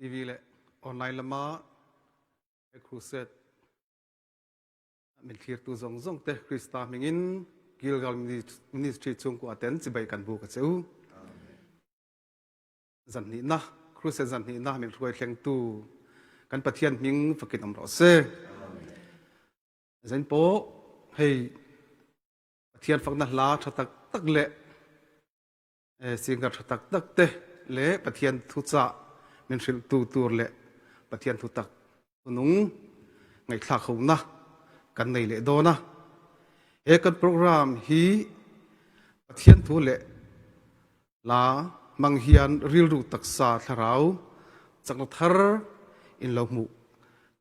TV leh online lama he crusade min thlirtu zawng zawng te Krista hmingin Gilgal Ministry chhungkua ten chibai kan buk a che u. Zan hnihna crusade zan hnihna min hruai thlengtu kan Pathian hming fakin awm rawh se. Zain pawh hei Pathian fakna hla tha tak tak leh Singer tha tak tak te leh Pathian thuchah min hrilhtu tur leh Pathian thutak thunung ngaihthlak hona kan nei leh dawn a. He kan program hi Pathian thu leh hla hmang hian rilru taksa thlarau chakna thar in lo hmuh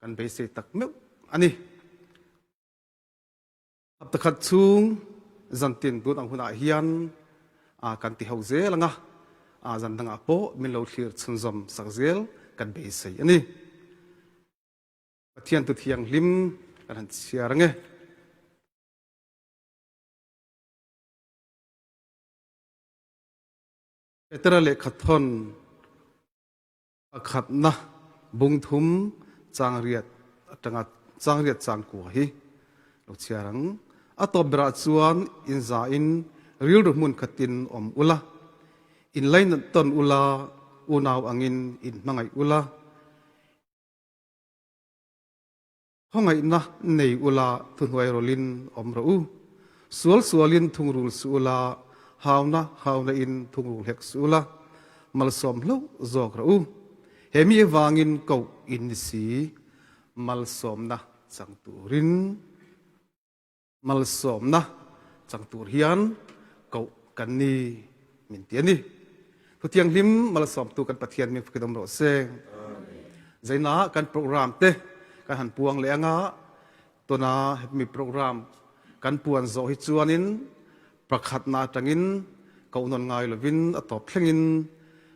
kan beisei tak meuh a ni. Hapta khat chhung zantin tun ang hunah hian kan ti ho zel anga zan dangah pawh min lo thlir chhunzawm sak zel kan beisei a ni. Pathian tu thianghlim kan han chhiar ange. Petera lehkha thawn Pakhatna bungthum changriat atanga changriat changkua hi lo chhiar ang. A tawp berah chuan inza in rilru hmun khatin awm ula, in lainat tawn ula, unau angin in hmangaih ula, Khawngaihna nei ula thuhnuai rawlin awm rawh u. Sual sualin thungrul suh ula, hauna hauna in thungrul hek suh ula, malsawm hlauh zawk rawh u. He mi avangin koh in ni si, malsawmna chang turin. Malsawmna chang tur hian koh kan ni min ti a ni. Thuthianghlim malsawmtu kan Pathian min fakin awm rawh se. Zaina kan program te kan han puang leh anga tuna hemi program kan puan zawh hi chuanin pakhatna atangin koh nawn ngai lovin a tawp thlengin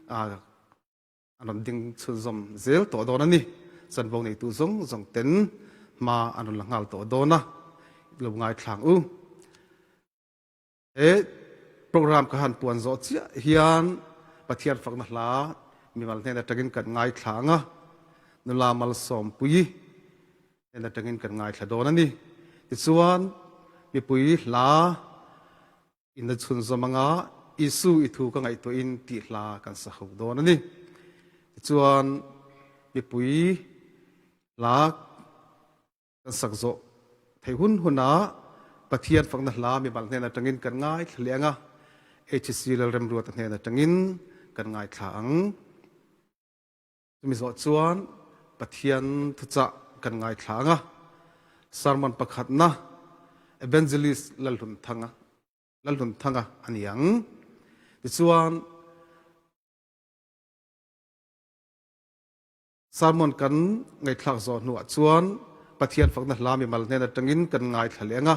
an rawn ding chhunzawm zel tawh dawn a ni. Chanvo neitu zawng zawng ten hma an rawn la nghal tawh dawn a, lo ngaithlang u. He program ka han puan zawh chiah hian Pathian fakna hla mimal hnen atangin kan ngaithla ang a, nula malsawmpui hnen atangin kan ngaithla dawn a ni. Tichuan mipui hla In a chhunzawm anga Isu i thu ka ngaihtuahin tih hla kan sa ho dawn a ni. Tichuan mipui hla kan sak zawh thei hun hunah Pathian fakna hla mimal hnen atangin kan ngaithla leh anga HC Lalremruata hnen atangin kan ngaithla ang. Chumi zawh chuan Pathian thuchah kan ngaithla ang a, sermon pakhatna Evangelist Lalhlunthanga Lalhlunthanga a ni ang. Tichuan sermon kan ngaihthlak zawh hnuah chuan Pathian fakna hla mimal hnen atangin kan ngaithla leh ang a,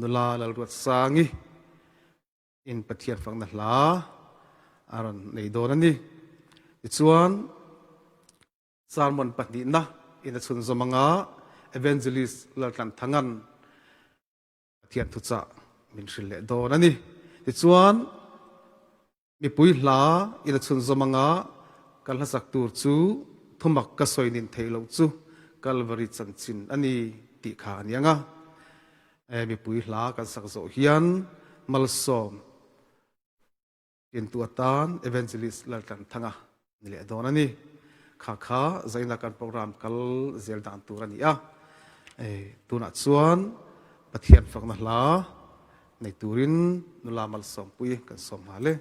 nula Lalruatsangi in Pathian fakna hla a rawn nei dawn a ni. Tichuan sermon pahnihna in a chhunzawm anga Evangelist Laltlanthangan Pathian thuchah min hrilh leh dawn a ni. Tichuan mipui hla in a chhunzawm anga kan hlasak tur chu thumak ka sawi nin theih loh chu Kalvari chanchin a ni tih kha a ni anga. Mipui hla kan sak zawh hian malsawm tintu atan Evangelist Laltlanthanga ni leh dawn a ni. Kha kha zaina kan program kal zel dan tur a ni a. Tunah chuan Pathian fakna hla nei turin nula malsawmpui kan sawm nghal e.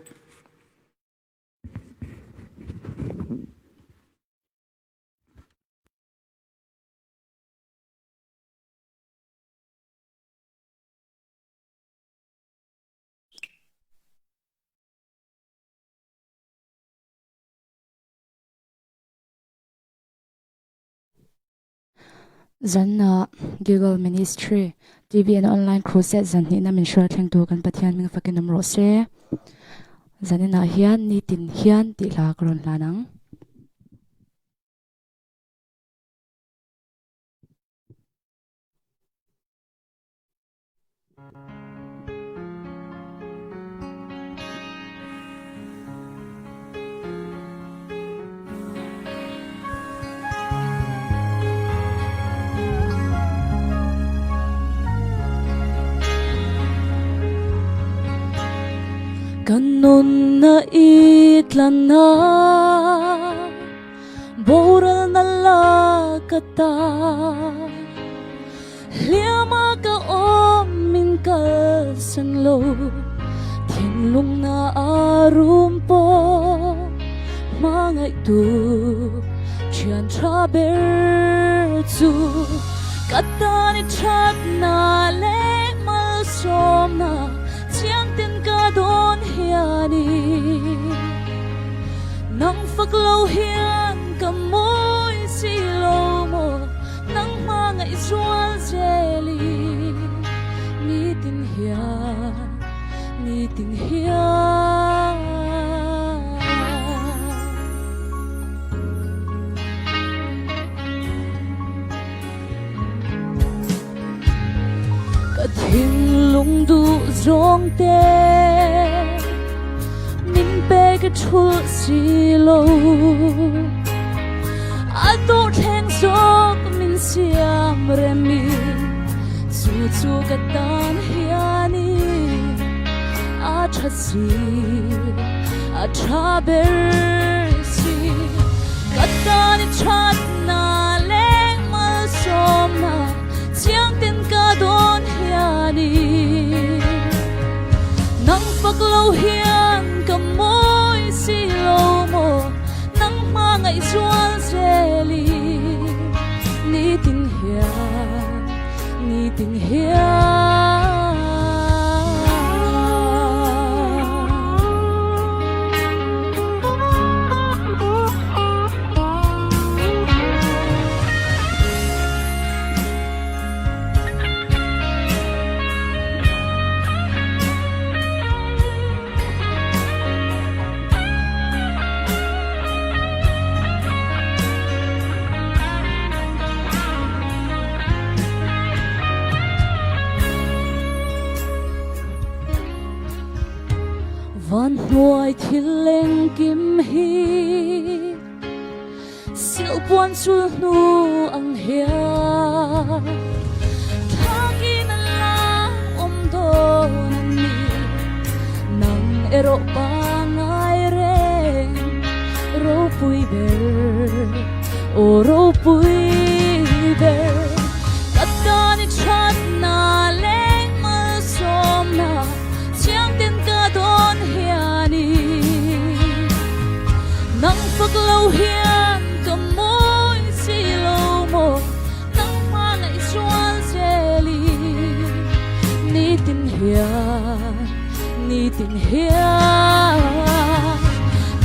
Zanna Gilgal Ministry TV and Online Crusade zan hnihna min hruai thleng tur kan Pathian hming fakin awm rawh se. Zaninah hian nitin hian tih hla ka rawn hlan ang. Ka nunna i tlan a, boralna lak ata. Hliama ka awm min kalsan lo, thinlungna a rum pawh hmangaihtu thian tha ber chu ka tan i thatna leh malsawmna chiang ten ka dawn hianin nang fak lo hian ka mawi si lo maw. Nang hmangaih zual zelin nitin hian, nitin hian. Ka thinlung duh zawng te min pe ka thulh si lo. A tawh thleng zawk min siam rem i, chu chu ka tan hianin a tha si, a tha ber si. Ka tan i thatna leh malsawmna chiang ten ka dawn hianin nang fak lo hian ka mawi si lo maw. Nang hmangaih zual zelin nitin hian, nitin hian. Van hnuai thil engkim hi silhpuan sulhnu ang hian thlakin a la awm dawn a ni. Nang erawh pangngai reng ropui ber, aw ropui ber. Ka tan i thatna leh malsawmna chiang ten ka dawn hianin nang fak lo hian ka mawi si lo maw. Nang hmangaih zual zelin nitin hian, nitin hian.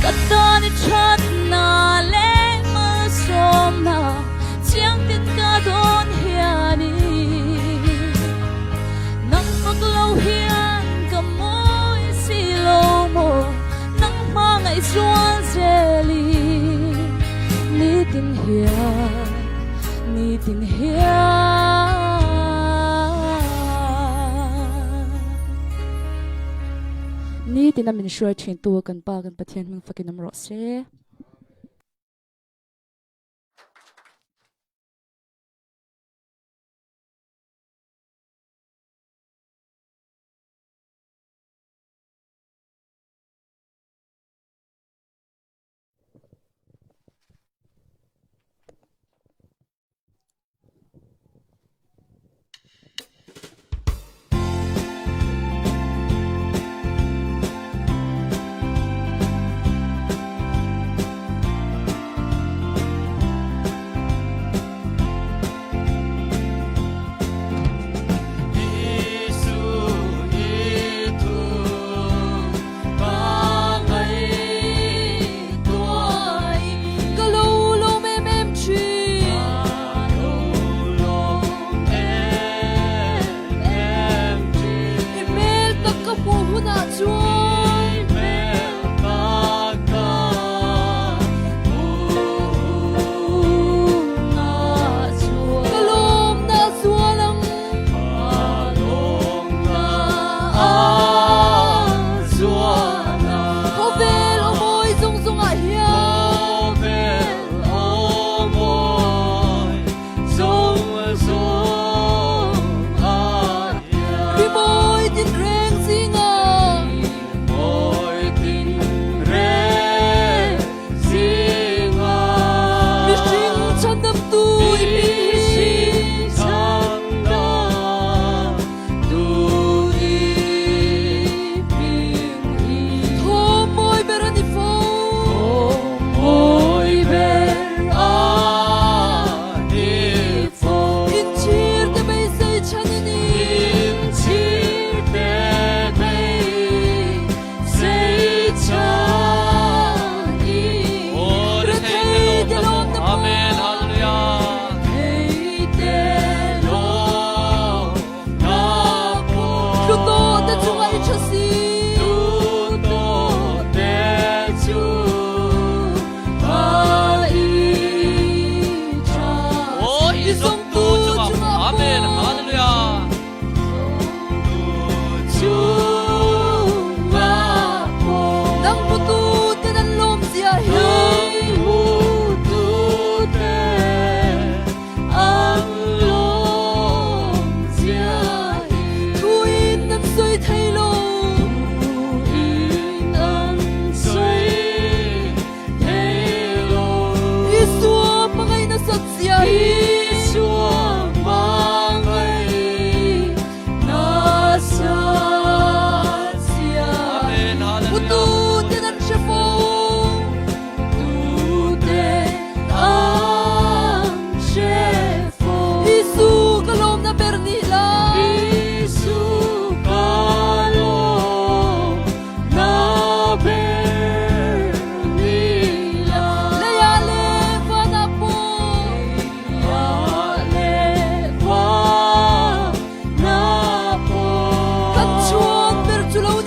Ka tan i thatna leh malsawmna chiang tin ka dawn hianin nang fak lo hian ka mawi si lo maw. Nang hmangaih zual zelin nitin hian, nitin hian. Nitin a min hruai thin tu kan Pa kan Pathian hming fakin awm rawh se.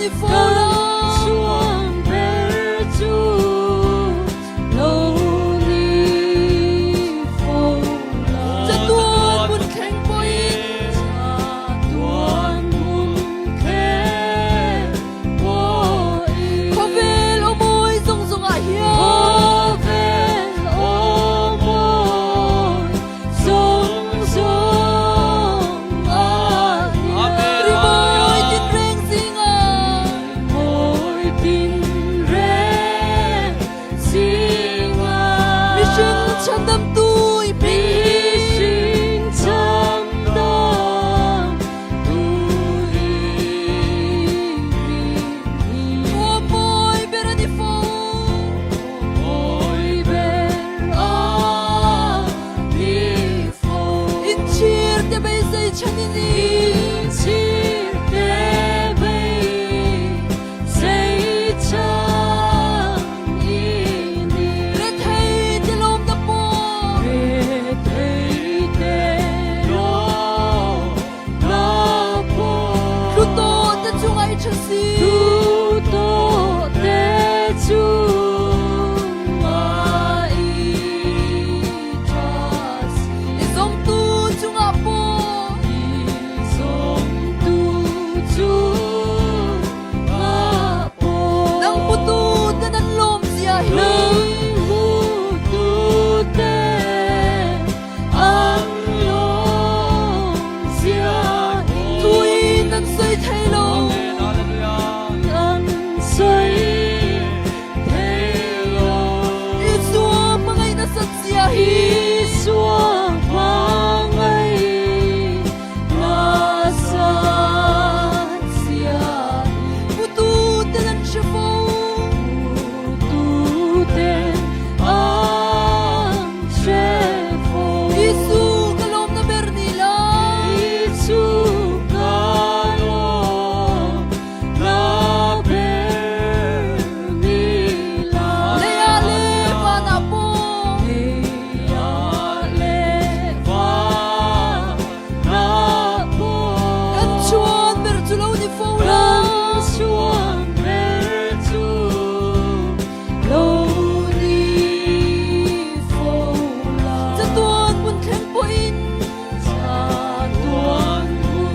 ni fo la. Chhuan ber chu lo ni fo la. Chatuan hmun thleng pawhin. Chatuan hmun thleng pawhin. Khawvel aw mawi zawng zawngah hian. Khawvel aw mawi zawng zawngah hian. Rimawi tinreng zingah. Rimawi tinreng zingah. Mihring chhandamtu i hming hi. Mihring chhandamtu i hming hi. Aw mawi ber a ni fo. Mawi ber a ni fo. Inchhir te beisei chhan i ni. Inchhir te beisei chhan i ni. Rethei te lawmna pawh. Rethei te lawmna pawh. Tlu tawh te chungah i tha si. Tlu tawh te chungah i tha si. I zawngtu chungah pawh. I zawngtu chungah pawh. Nang hmutu ten an lawm zia hi. Nang hmutu ten an lawm zia hi. Thuin an sawi thei lo. An sawi thei lo. Isua hmangaih nasat zia hi. Isua hmangaih nasat zia hi. Hmutu ten an hre fo. Hmutu ten an hre fo. Isu ka lawmna ber ni la. Isu ka lawmna ber ni la. Leiah leh vanah pawh. Leiah leh vanah pawh. Kan chhuan ber chu lo ni fo la. Kan chhuan ber chu lo ni fo la. Chatuan hmun thleng pawhin. Chatuan hmun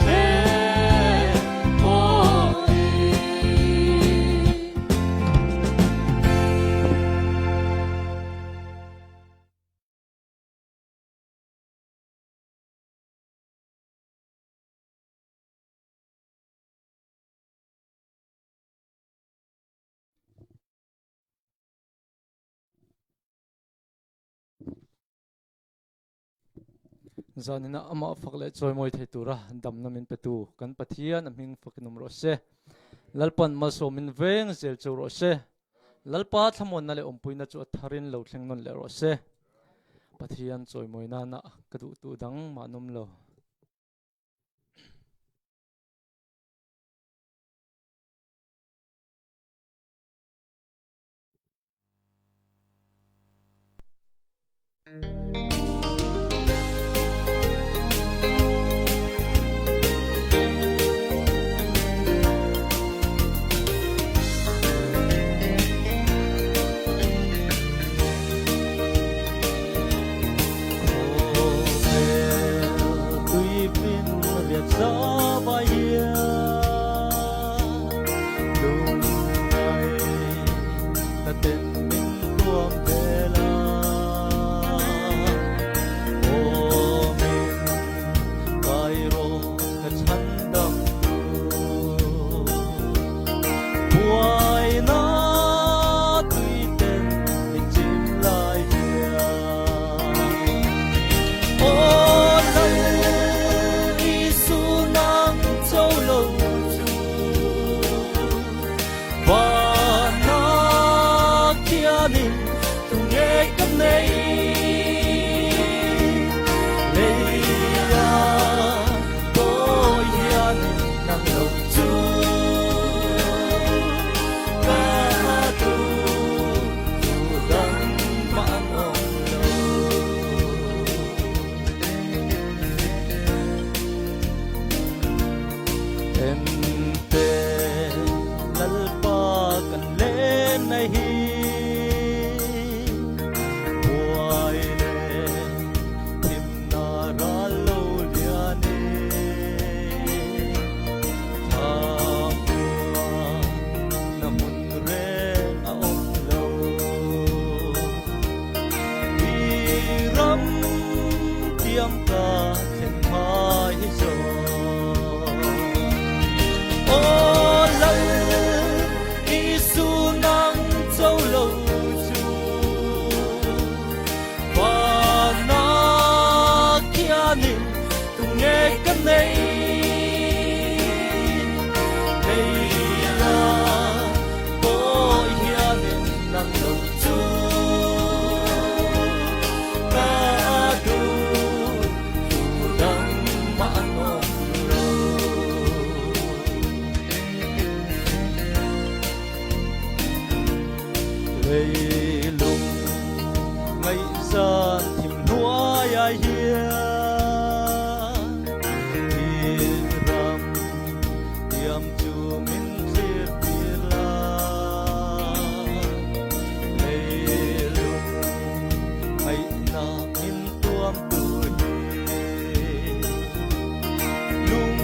thleng pawhin. Zanina amah fak leh chawimawi thei tura damna min petu kan Pathian a hming fakin awm rawh se. Lalpan malsawmin veng zel cheu rawh se. Lalpa thlamuanna leh awmpuina chu a tharin lo thleng nawn leh rawh se. Pathian chawimawi nana ka duhtu dang mah an awm lo. Leia pawh hianin nang lo chu ka duh thu dang mah an awm lo. Leilung ngaihzan thim hnuaiah hian ram tiam chu min thlir tir la. Leilung ngaihna min tuam tu hi lung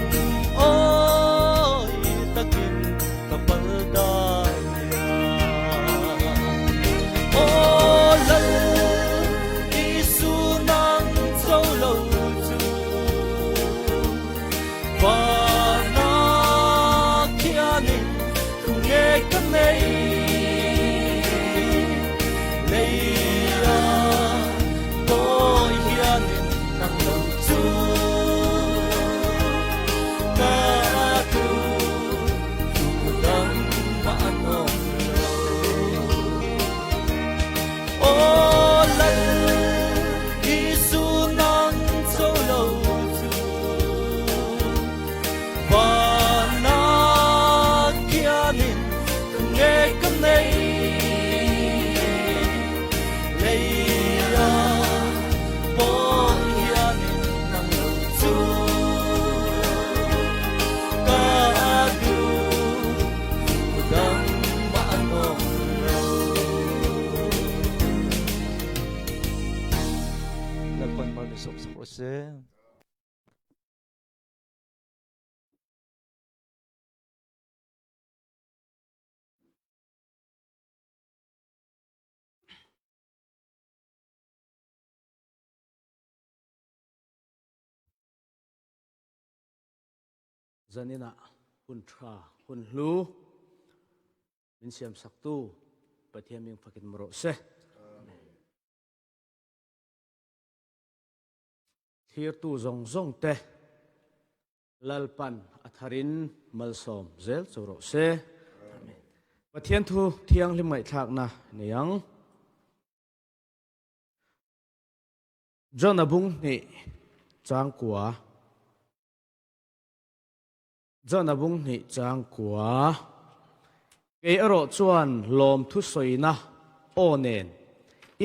awi takin ka pal dai nia. Aw Lal Isu nang cho lo chu vana khianin thu nge ka nei leia pawh hianin nang lo chu ka thu thu dang mah an awm lo. Aw Lal Isu nang cho lo chu vana khianin tu nge ka nei leia pawh hianin nang lo chu ka duh thu dang mah an awm lo. Lalpan mal min sawm sak rawh se. Zaninah hun tha, hun hlu min siam saktu Pathian ming fakin mu rawh se. Thlirtu zawng zawng te Lalpan a tharin malsawm zel chu rawh se. Pathian thu thianghlim ngaihthlakna nei ang. John a bung hnih changkua. John a bung hnih changkua. Kei erawh chuan lawmthu sawina aw nen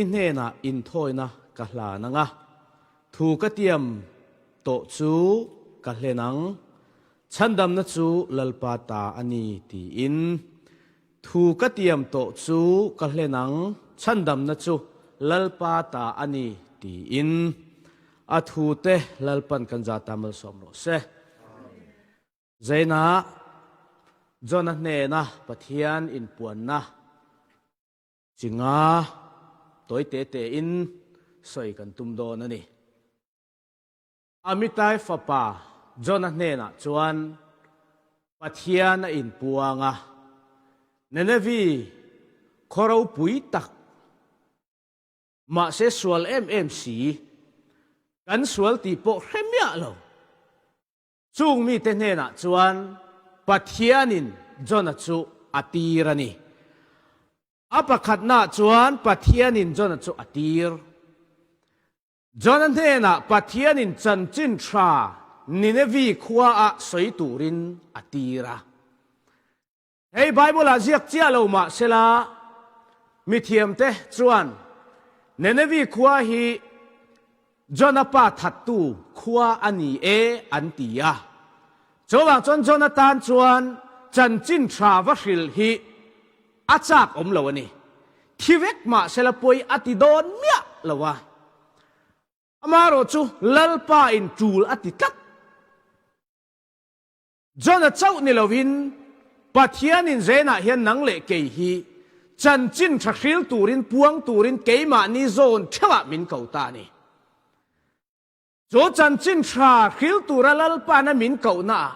i hnenah inthawina ka hlan ang a, thu ka tiam tawh chu ka hlen ang, chhandamna chu Lalpa ta a ni tiin. Thu ka tiam tawh chu ka hlen ang, chhandamna chu Lalpa ta a ni tiin. A thu te Lalpan kan za ta malsawm rawh se. Zaina Jona hnena Pathian inpuanna chi nga tawi te tein sawi kan tum dawn a ni. Amitai fapa Jona hnenah chuan Pathian a inpuang a, Ninevi khaw ropui tak mahse sual em em si, kan sual tih pawh hre miah lo. Chung mite hnenah chuan Pathianin Jona chu a tir a ni. A pakhatnaah chuan Pathianin Jona chu a tir. Jona hnenah Pathianin chanchin tha Ninevi khuaah sawi turin a tir a. Hei Bible-ah ziak chiah lo mah sela, mithiamte chuan Ninevi khua hi Jona pa thattu khua a ni e an ti a. Chuvang chuan Jona tan chuan chanchin tha va hril hi a chak awm lo a ni. Thi vek mah sela pawi a ti dawn miah lo a. Amaherawh chu Lalpa in tul a ti tlat. Jona chauh ni loin Pathianin zenah hian nang leh kei hi chanchin tha hril turin puang turin keimahni zawn theuhah min ko ta a ni. Chu chanchin tha hril tura Lalpana min kohnaah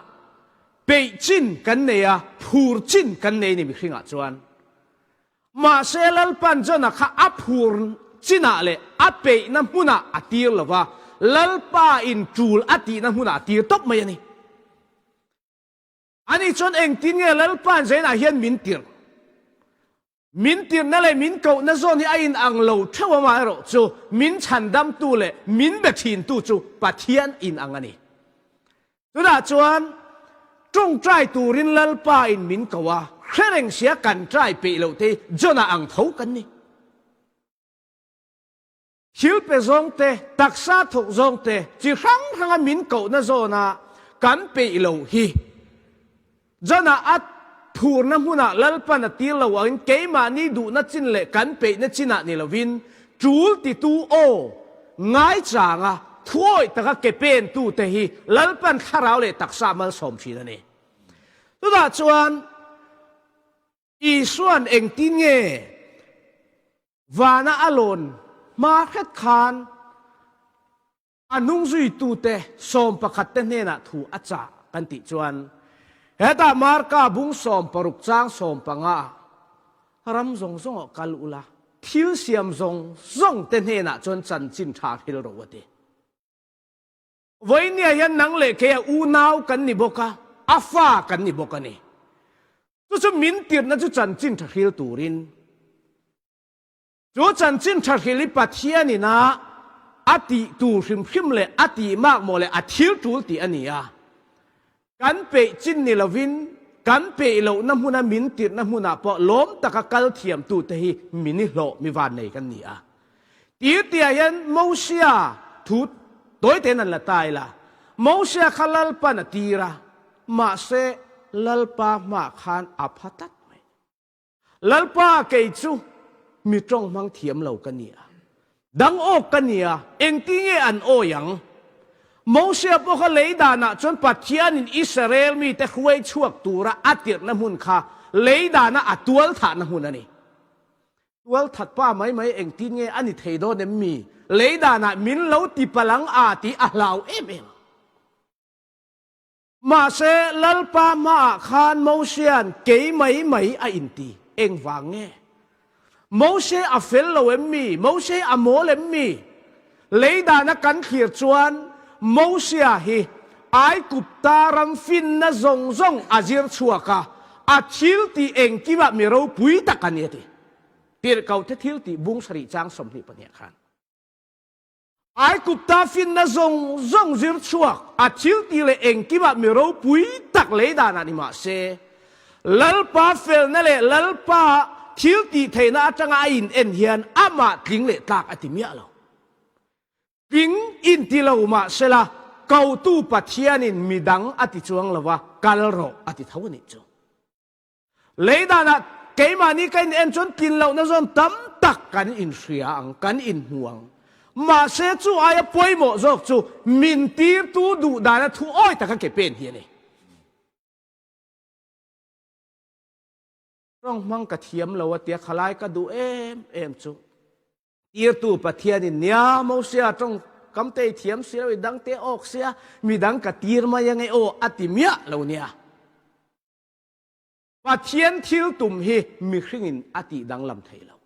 peih chin kan nei a, phur chin kan nei ni mihringah chuan. Mahse Lalpan Jona kha a phur chinah leh a peihna hmunah a tir lo va, Lalpa in tul a tihna hmunah a tir tawp mai a ni. Ani chuan engtin nge Lalpa'n Zainah hian min tirh? Min tirhna leh min kohna zawn hi a inang lo theuh amaherawh chu min chhandamtu leh min be thintu chu Pathian inang a ni. Tunah chuan tawngtai turin Lalpa in min ko a, hre reng sia kan trai peih loh te hi Jonah ang tho kan ni. Thil pe zawng te, taksa thawk zawng te, chi hrang hranga min kohna zawna kan peih loh hi Jonah a phurna hmunah Lalpan a tir lo angin keimahni duhna chin leh kan peihna chinah ni lovin tul titu aw ngaichanga thuawih taka ke pentute hi Lalpan thlarau leh taksa malsawm thin a ni. Tunah chuan Isuan engtin nge Vana a lawn hma hret khan a hnungzuitute 11 te hnenah thu a chah kan tih chuan hetah Marka bung 60 chang 15 ah ram zawng zawngah kal ula, thil siam zawng zawng te hnenah chuan chanchin tha hril rawh u a ti. Vawinia hian nang leh kei a unau kan ni bawk a, a fa kan ni bawk a ni. Chu chu min tirhna chu chanchin tha hril turin. Chu chanchin tha hril hi Pathianin a a tih tur hrim hrim leh a tih makmawh leh a thil tul tih a ni a. Kan peih chin ni lovin kan peih lohna hmuna min tirhna hmunah pawh lawm taka kal thiamtute hi min i hlawh mi vannei kan ni a. Tirtiah hian Mosia thu tawi tein an la ta ila, Mosia kha Lalpan a tir a, mahse Lalpa hmaah khan a pha tlat mai. Lalpa kei chu mi tawng hmang thiam lo ka ni a, dang awk ka ni a, engti nge an awi ang? Mosia pawh kha lei danah chuan Pathianin Israel mite hruai chhuak tura a tirhna hmun kha lei dana a tual thahna hmun a ni. Tual that pa mai mai engtin nge a ni thei dawn em mi? Lei danah min lo ti palang a tih a hlau em em. Mahse, Lalpa hmaah khan Mosia'n kei mai mai a inti. Engvang nge? Mose a fel lo em mi? Mose a mawl em mi? Lei dana kan thlir chuan Mosia hi Aigupta ram finna zawng zawng a zir chhuak a, a thil tih engkimah mi ropui tak a ni a ti. Tirhkohte thil tih bung sarih chang 22 khan. Aigupta finna zawng zawng zir chhuak a thil tih leh engkimah mi ropui tak lei danah ni mah se, Lalpa felna leh Lalpa thil tih theihna atanga a in en hian amah tling leh tlak a ti miah lo. Tling inti lo mah sela, kotu Pathianin midang a ti chuang lo va, kal rawh a ti tho a nih chu. Lei danah keimahni ka in en chuan tlin lohna zawn tam tak kan inhria ang, kan inhmu ang. Mahse chu aia pawimawh zawk chu min tirtu duh dana thu awi taka ke pen hi a ni. Tawng hmang ka thiam lo a tia khalai ka duh em em chu. Tirtu Pathianin nia Mosia tawng kam te i thiam si lo i dang te awk sia midang ka tir mai ange aw a ti miah lo nia. Pathian thil tum hi mihringin a tih danglam thei lo.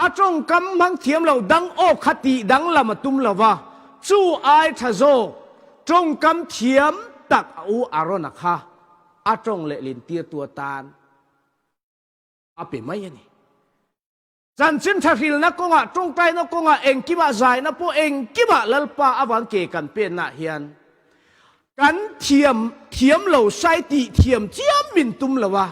A tawngkam hmang thiam lo dang awk kha tih danglam a tum lo va, chu ai tha zawk tawngkam thiam tak a u Arona kha a tawng lehlin tirtu atan a pe mai a ni. Chanchin tha hrilna kawngah, tawngtaina kawngah, engkimah zaina pawh engkimah Lalpa avang ke kan pennaah hian kan thiam thiam lo sai tih thiam chiam min tum lo a,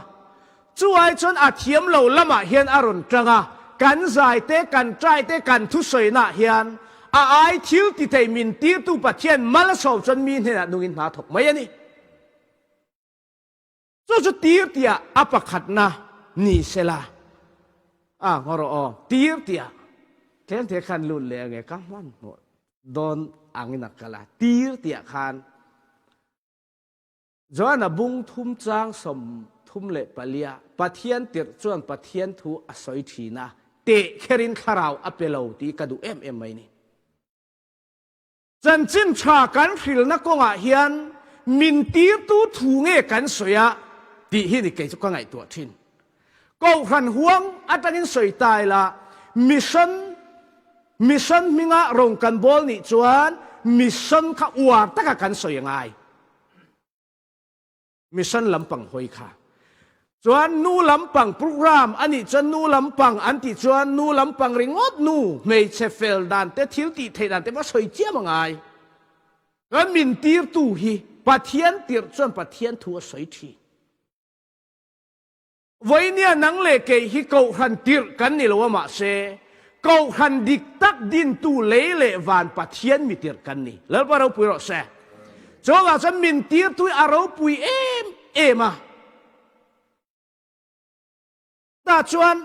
chu ai chuan a thiam lo lamah hian a rawn tang a, kan zai te, kan trai te, kan thusawinaah hian a ai thil ti thei min tirtu Pathian mal a sawm chuan mi hnenah nungin hna thawk mai a ni. Chu chu tir tiah a pakhatna ni sela. A ngaw rawh aw, tir tiah tlem te khan lut leh ange ka hmanhmawh dawn angin a kal a, tir tiah khan Joana bung thum chang 34 Pathian tirh chuan Pathian thu a sawi thin a, teh kherin thlarau a pe lo tih ka duh em em mai ni. Chanchin tha kan hrilna kawngah hian min tirtu thu nge kan sawi a tih hi ni kei chu ka ngaihtuah thin. Kohhran huang atangin sawi ta ila mission mission hminga rawng kan bawl nih chuan mission kha uar taka kan sawi a ngai. Mission lampang hawi kha. Chuan nu lampang program a nih chuan nu lampang an tih chuan nu lampang ringawt nu hmeichhe fel dan te thil tih theih dan te va sawi chiam a ngai. Chuan min tirtu hi Pathian tirh chuan Pathian thu a sawi thin. Vawinia nang leh kei hi Kohhran tirh kan ni lo a mahse Kohhran dik tak dintu lei leh van Pathian mi tirh kan ni. Lalpa ropui rawh se. Chuvangah chuan min tirtu hi a ropui em em a. Tah chuan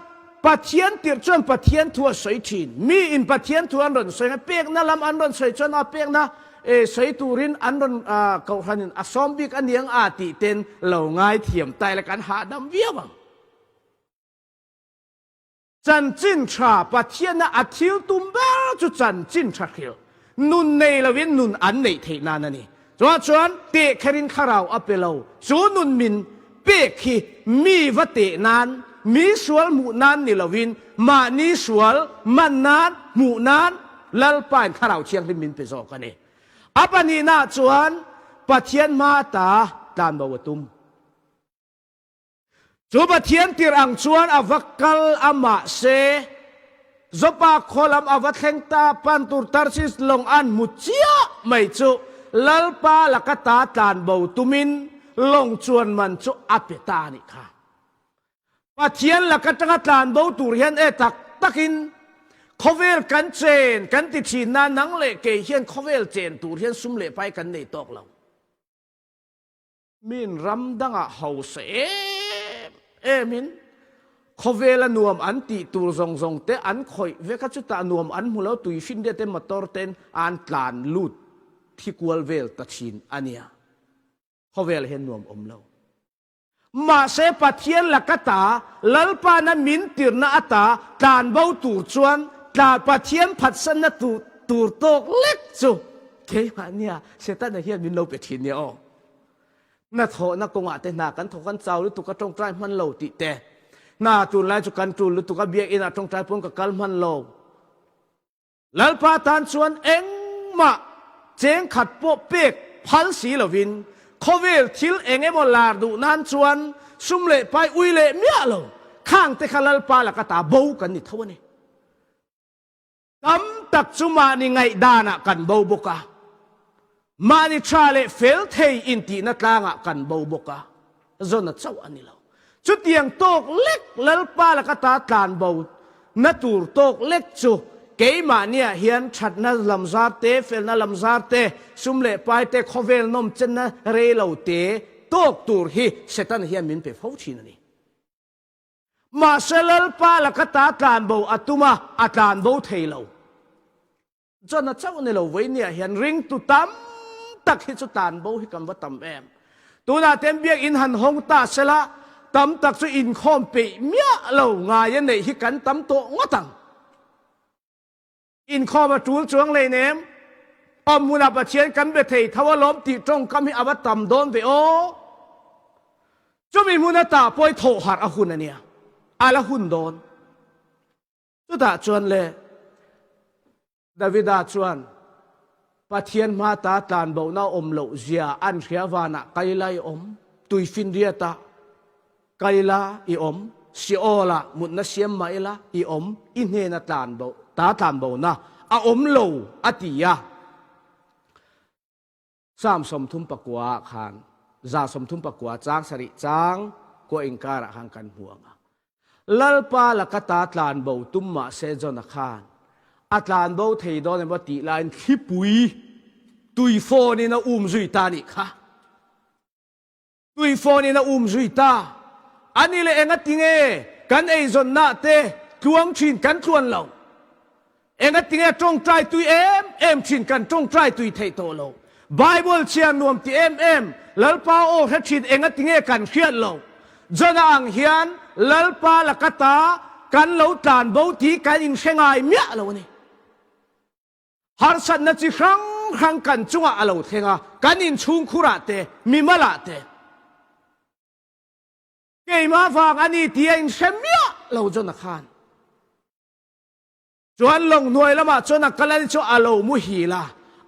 Pathian tirh chuan Pathian thu a sawi thin. Mi in Pathian thu an rawn sawi a, pekna lam an rawn sawi chuan a pekna sawi turin an rawn Kohhranin a sawm bik a niang a tih ten lo ngaithiam ta ila kan hahdam viau ang. Chanchin tha Pathiana a thil tum ber chu chanchin tha hrilh, nun nei lovin nun an neih theih nan a ni. Chuvang chuan teh kherin thlarau a pe lo, chu nun min pek hi mi va teh nan, mi sual hmuh nan ni lovin mahni sual man nan, hmuh nan Lalpain Thlarau Thianghlim min pe zawk a ni. A pahnihnaah chuan Pathian hma ta tlanbo a tum. Chu Pathian tirh ang chuan a va kal a mahse Joppa khaw lam a va thleng ta pan tur Tarsis lawng an hmu chiah mai chu Lalpa laka ta tlanbo tumin lawng chuan man chu a pe ta a nih kha. Pathian laka tanga tlanbo tur hian e tak takin khawvel kan chen kan ti thin na nang leh kei hian khawvel chen tur hian sum leh pai kan nei tawk lo. Min ram dangah hausa em emin khawvela nuam an tih tur zawng zawng te an khawih vek a, chutah nuam an hmu lo, tui hrinria te motor ten an tlan lut thi kual vel ta thin a nia. Khawvel hian nuam awm lo. Mahse Pathian laka ta, Lalpana min tirna ata tlan bo tur chuan tla Pathian phatsanna tur tawk lek chu Keimah nia, Setana hian min lo pe thin nia aw. Hnathawhna kawngah te hna kan thawk kan chau lutuk a tawngtai hman lo tih te, hna tunlai chu kan tul lutuk a biakinn ah tawngtai pawn ka kal hman lo. Lalpa tan chuan engmah cheng khat pawh pek phal si lovin khawvel thil eng emaw lar duh nan chuan sum leh pai ui leh miah lo khang te kha Lalpa laka ta bo kan ni tho a ni. Tam tak chu mahni ngaihdanah kan bo bawk a, mahni tha leh fel thei intihna tlangah kan bo bawk a, zawna chauh a ni lo. Chutiang tawk lek Lalpa laka ta tlan bo na tur tawk lek chu keimahniah hian thatna lam zar te, felna lam zar te, sum leh pai te, khawvel nawm chenna rei lo te tawk tur hi Setana hian min pe fo thin a ni. Mahse Lalpa laka ta tlanbo a tum a, a tlanbo thei lo. Chona chauh ni lo vawinia hian ringtu tam tak hi chu tlanbo hi kan va tam em. Tunah ten biakinn han hawng ta sela tam tak chu inkhawm peih miah lo ngai a neih hi kan tam tawh ngawt ang. Inkhawm a tul chuang hleinem. Awm hmunah Pathian kan be thei tho alawm tih tawngkam hi a va tam dawn ve aw. Chumi hmun ata pawi thawh harh a hun a nia. A la hun dawn. Chutah chuan le Davida chuan Pathian hma ta tlanbohna awm loh zia an hria vanah kaila i awm, tuifinriatah Kaila i awm, Seol-ah mutna siam mah ila i awm, i hnena tlanbo, ta tlanbona a awm lo, a ti a. Psalm 39 ah khan, 139 chang sarih chang kua inkarah khan kan hmu ang a. Lalpa laka ta tlanbo tum mah se Jona khan a tlanbo thei dawn emaw tih laiin thlipui tuifawnin a um zui ta nih kha. Tuifawn in a um zui ta. Ani leh engati nge kan eizawnna te tluang thin kan tluan lo? Engati nge tawngtai tui em em thin kan tawngtai tui theih tawh lo? Bible chhiar nuam ti em em Lalpa aw hre thin engati nge kan hriat lo? Jonah ang hian Lalpa laka ta kan lo tlan bo tih kan inhre ngai miah lo a ni. Harsatna chi hrang hrang kan chungah a lo thleng a, kan inchhungkhurah te, mimalah te. Keimah vang a ni tih a inhre miah lo John-a khan. Chuan lawng hnuai lamah chuan a kal a ni chu a lo muhil a,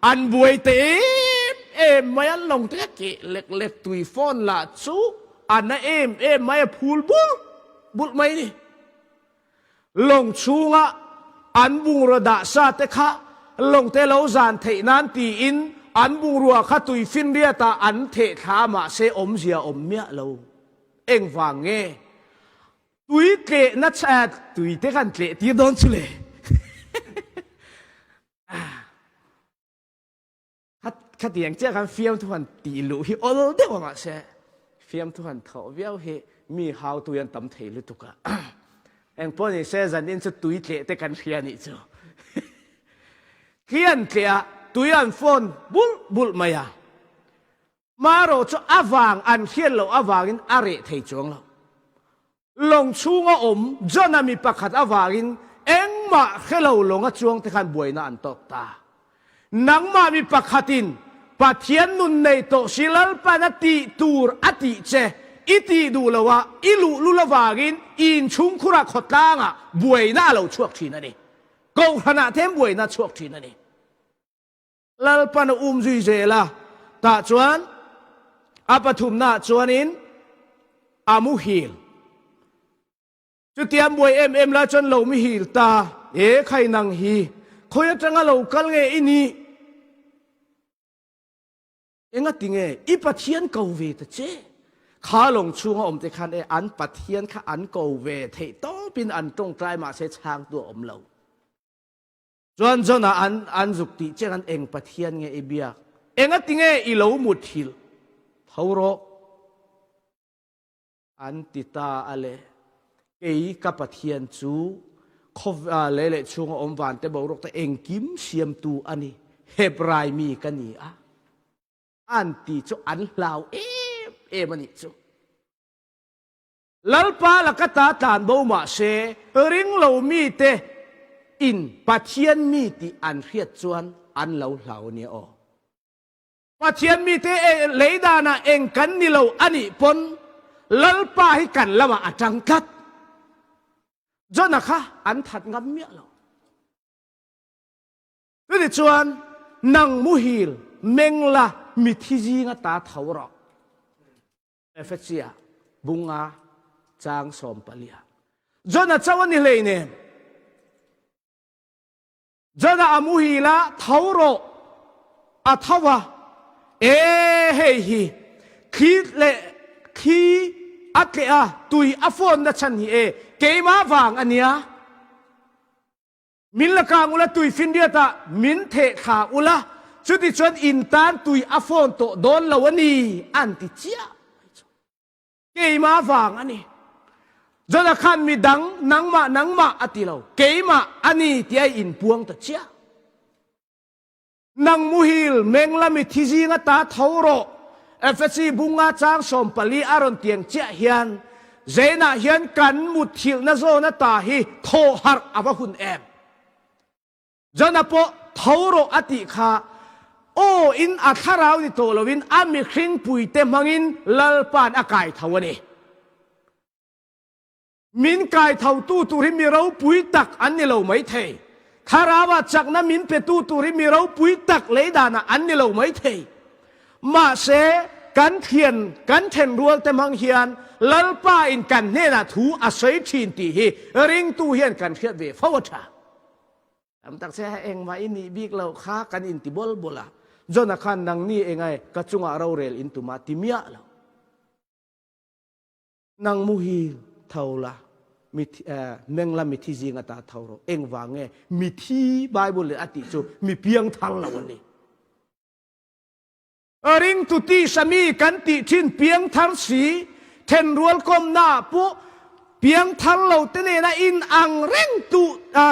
an buai ta em em mai a, lawng te a keh lek lek tui fawn lah chu a na em em mai a phul bulh bulh mai a ni. Lawng chhunga an bungraw dah sa te kha lawng te lo zan theih nan tiin an bungrua kha tui finriat ah an theh thla mahse awmzia awm miah lo. Engvang nge tui tlehna tui te kan tleh tir dawn chu le? Khatiang chiah khan fiamthu han tih luh hi awl deuh a mahse fiamthu han thawh viau hi mi hautu hian tam thei lutuk a. Engpawh ni se zanin chu tui tleh te kan hria nih chu. Thli an tleh a, tui an phone bulh bulh mai a. Marawh chu a vang an hriat loh avangin a reh thei chuang lo. Lawng chhunga awm Jona mi pakhat avangin engmah hre lo lawnga chuangte khan buaina an tawk ta. Nangmah mi pakhatin Pathian nun nei tawh si Lalpan a tih tur a tih che i tih duh lo a, i luhlul avangin i inchhungkhurah khawtlangah buaina a lo chhuak thin a ni. Kohhranah te hian buaina a chhuak thin a ni. Lalpan a um zui zel a, tah chuan a pathumnaah chuanin a muhil. Chutia an buai em em lai chuan lo muhil ta, E khai nang hi, khawi atanga lo kal nge i nih? Engati nge i Pathian ko ve ta che? Kha lawng chhunga awm te khan e an Pathian kha an ko ve theih tawpin an tawngtai mahse chhangtu a awm lo. Chuan Jonah an an zuk tih che khan eng Pathian nge i biak? Engati nge i lo muthilh tho rawh? An ti ta a le. Kei ka Pathian chu khawvel lei leh chhunga awm vante boruak te engkim siamtu a ni. Hebrai mi ka ni a. An ti chu an hlau em em a nih chu. Lalpa laka ta tlan bo mah se, ring lo mite in Pathian mi tih an hriat chuan an lo hlau nia aw. Pathian mite lei danah eng kan ni lo a nih pawn Lalpa hi kan lamah a tang tlat. Jona kha an that ngam miah lo. Chutichuan nang muhil meng la mithi zinga ta tho rawh. Efesia bunga chang sawmpalia. Jona chauh a ni hleinem. Jona a muhil a, tho rawh, a tho a, e hei hi thli leh thli a tleh a, tui a fawnna chhan hi e keimah vang a nia. Min la kang ula tui finriat ah min theh thla ula, chutichuan in tan tui a fawn tawh dawn lo a ni, an ti chiah mai chu. Keimah vang a ni. Jona khan midang nangmah nangmah a ti lo, keimah a ni tih a inpuang ta chiah. Nang muhil meng lami thi zinga ta tho rawh. Efesi bunga chang 14 a rawn tiang chiah hian Zainah hian kan mutthilhna zawn ata hi thawh harh a va hun em. Jona pawh tho rawh a tih kha aw in a thlarau ni tawh loin a mihring puite hmangin Lalpa'n a kai tho a ni. Min kaithotu tur hi mi ropui tak an ni lo mai thei. Thlarauah chakna min petu tur hi mi ropui tak lei danah an ni lo mai thei. Mahse, kan thian, kan thenrual te hmang hian Lalpa in kan hnenah thu a sawi thin tih hi ringtu hian kan hriat ve fo a tha. Tam tak che engmah i nih bik loh kha kan inti bawl bawl a. Jona khan nangni engai ka chungah rorel in tum a ti miah lo. Nang muhil tho la, mithi, eh, meng la mithi zing ata tho rawh. Engvang nge mithi Bible in a tih chu mi piang thar lo a ni. Ringtu tisa mi kan tih thin piang thar si, thenrual kawmna ah pawh piang thar lo te nena in ang reng tu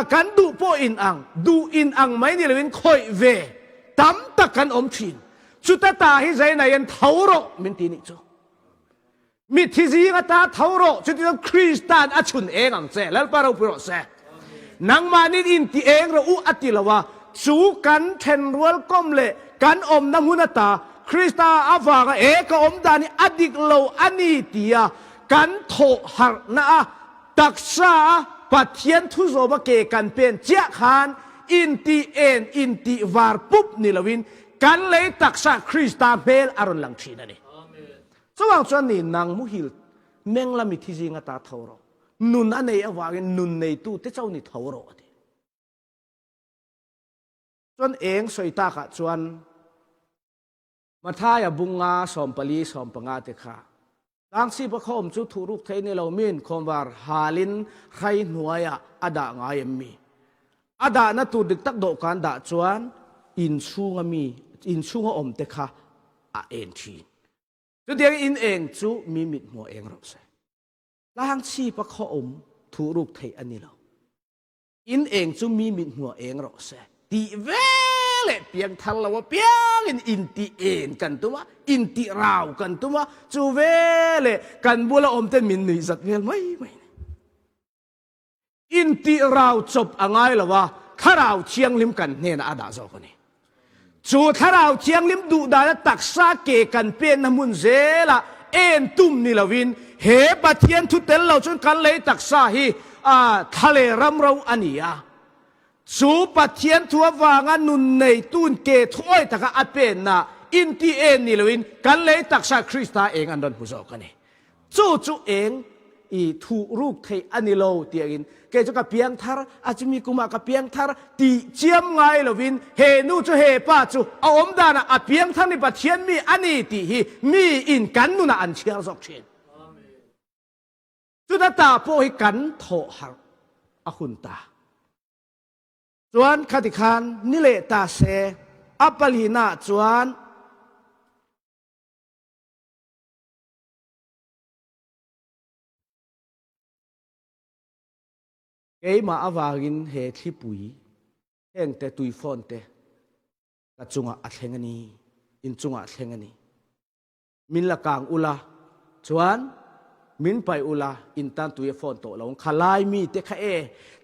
kan duh pawh in ang, duh in ang mai ni loin khawih ve tam tak kan awm thin. Chuta ta hi zainai in tho rawh min ti nih chu. Mithi zing ata tho rawh, chutichuan Krista'n a chhun eng ang che, Lalpa ropui rawh se. Nangmahnin inti eng rawh u a ti lo a, chu kan thenrual kawm leh kan awmna hmun ata Krista avanga e ka awm dan hi a dik lo a ni tia kan thawh harhna a taksa a Pathian thu zawma ke kan pen chiah khan inti en inti var pup ni loin. Kan lei taksa Krista hmel a rawn lang thin a ni. Chuvang chuan ni nang muhil meng la mithi zinga ta tho rawh. Nun a nei avangin nun neitu te chauh ni tho rawh a ti. Chuan eng sawi takah chuan Mathaia bunga 14 15 te kha Tlangsipa khawm chu thuhruk thei ni lo min khawmvar halin hrai hnuaiah a dah ngai em mi? A dahna tur dik tak dawhkan dah chuan inchhunga mi inchhunga awm te kha a en thin. Chutiang in eng chu mi mit hmuh eng rawh se. Tlangsipa khaw awm thuhruk theih a ni lo. In eng chu mi mit hmuah eng rawh se tih veleh piangthar lo apiangin intih en kan tum a, intih rau kan tum a, chu veleh kan bula awmten min nuih zat vel mai mai a ni. Intih rau chawp a ngai lo a, thlarau thianghlim kan hnenah a dah zawk a ni. Chu Thlarau Thianghlim duhdana taksa ke kan penna hmun zelah en tum ni loin he Pathian thu tel lo chuan kan lei taksa hi thla leh ram ro a ni a. Chu Pathian thu avanga nun neitun ke thuawi taka a penna inti en ni loin kan lei taksa Krista eng an rawn hmu zawk a ni. Chu chu eng i thuh ruk theih a ni lo tiangin kei chu ka piang thar a chumi kumah ka piang thar tih chiam ngai lovin he nu chu he pa chu a awm danah a piang thar ni Pathian mi a ni tih hi mi in kan nunah an chhiar zawk thin. Chuta ta pawh hi kan thawh harh a hun ta. Chuan khati khan ni leh ta se a palina chuan Keimah avangin he thlipui hengte tuifawn te ka chungah a thleng a ni, in chungah a thleng a ni. Min la kang ula, chuan min paih ula, in tan tui a fawn tawh lo ang. Kha lai mi te kha e,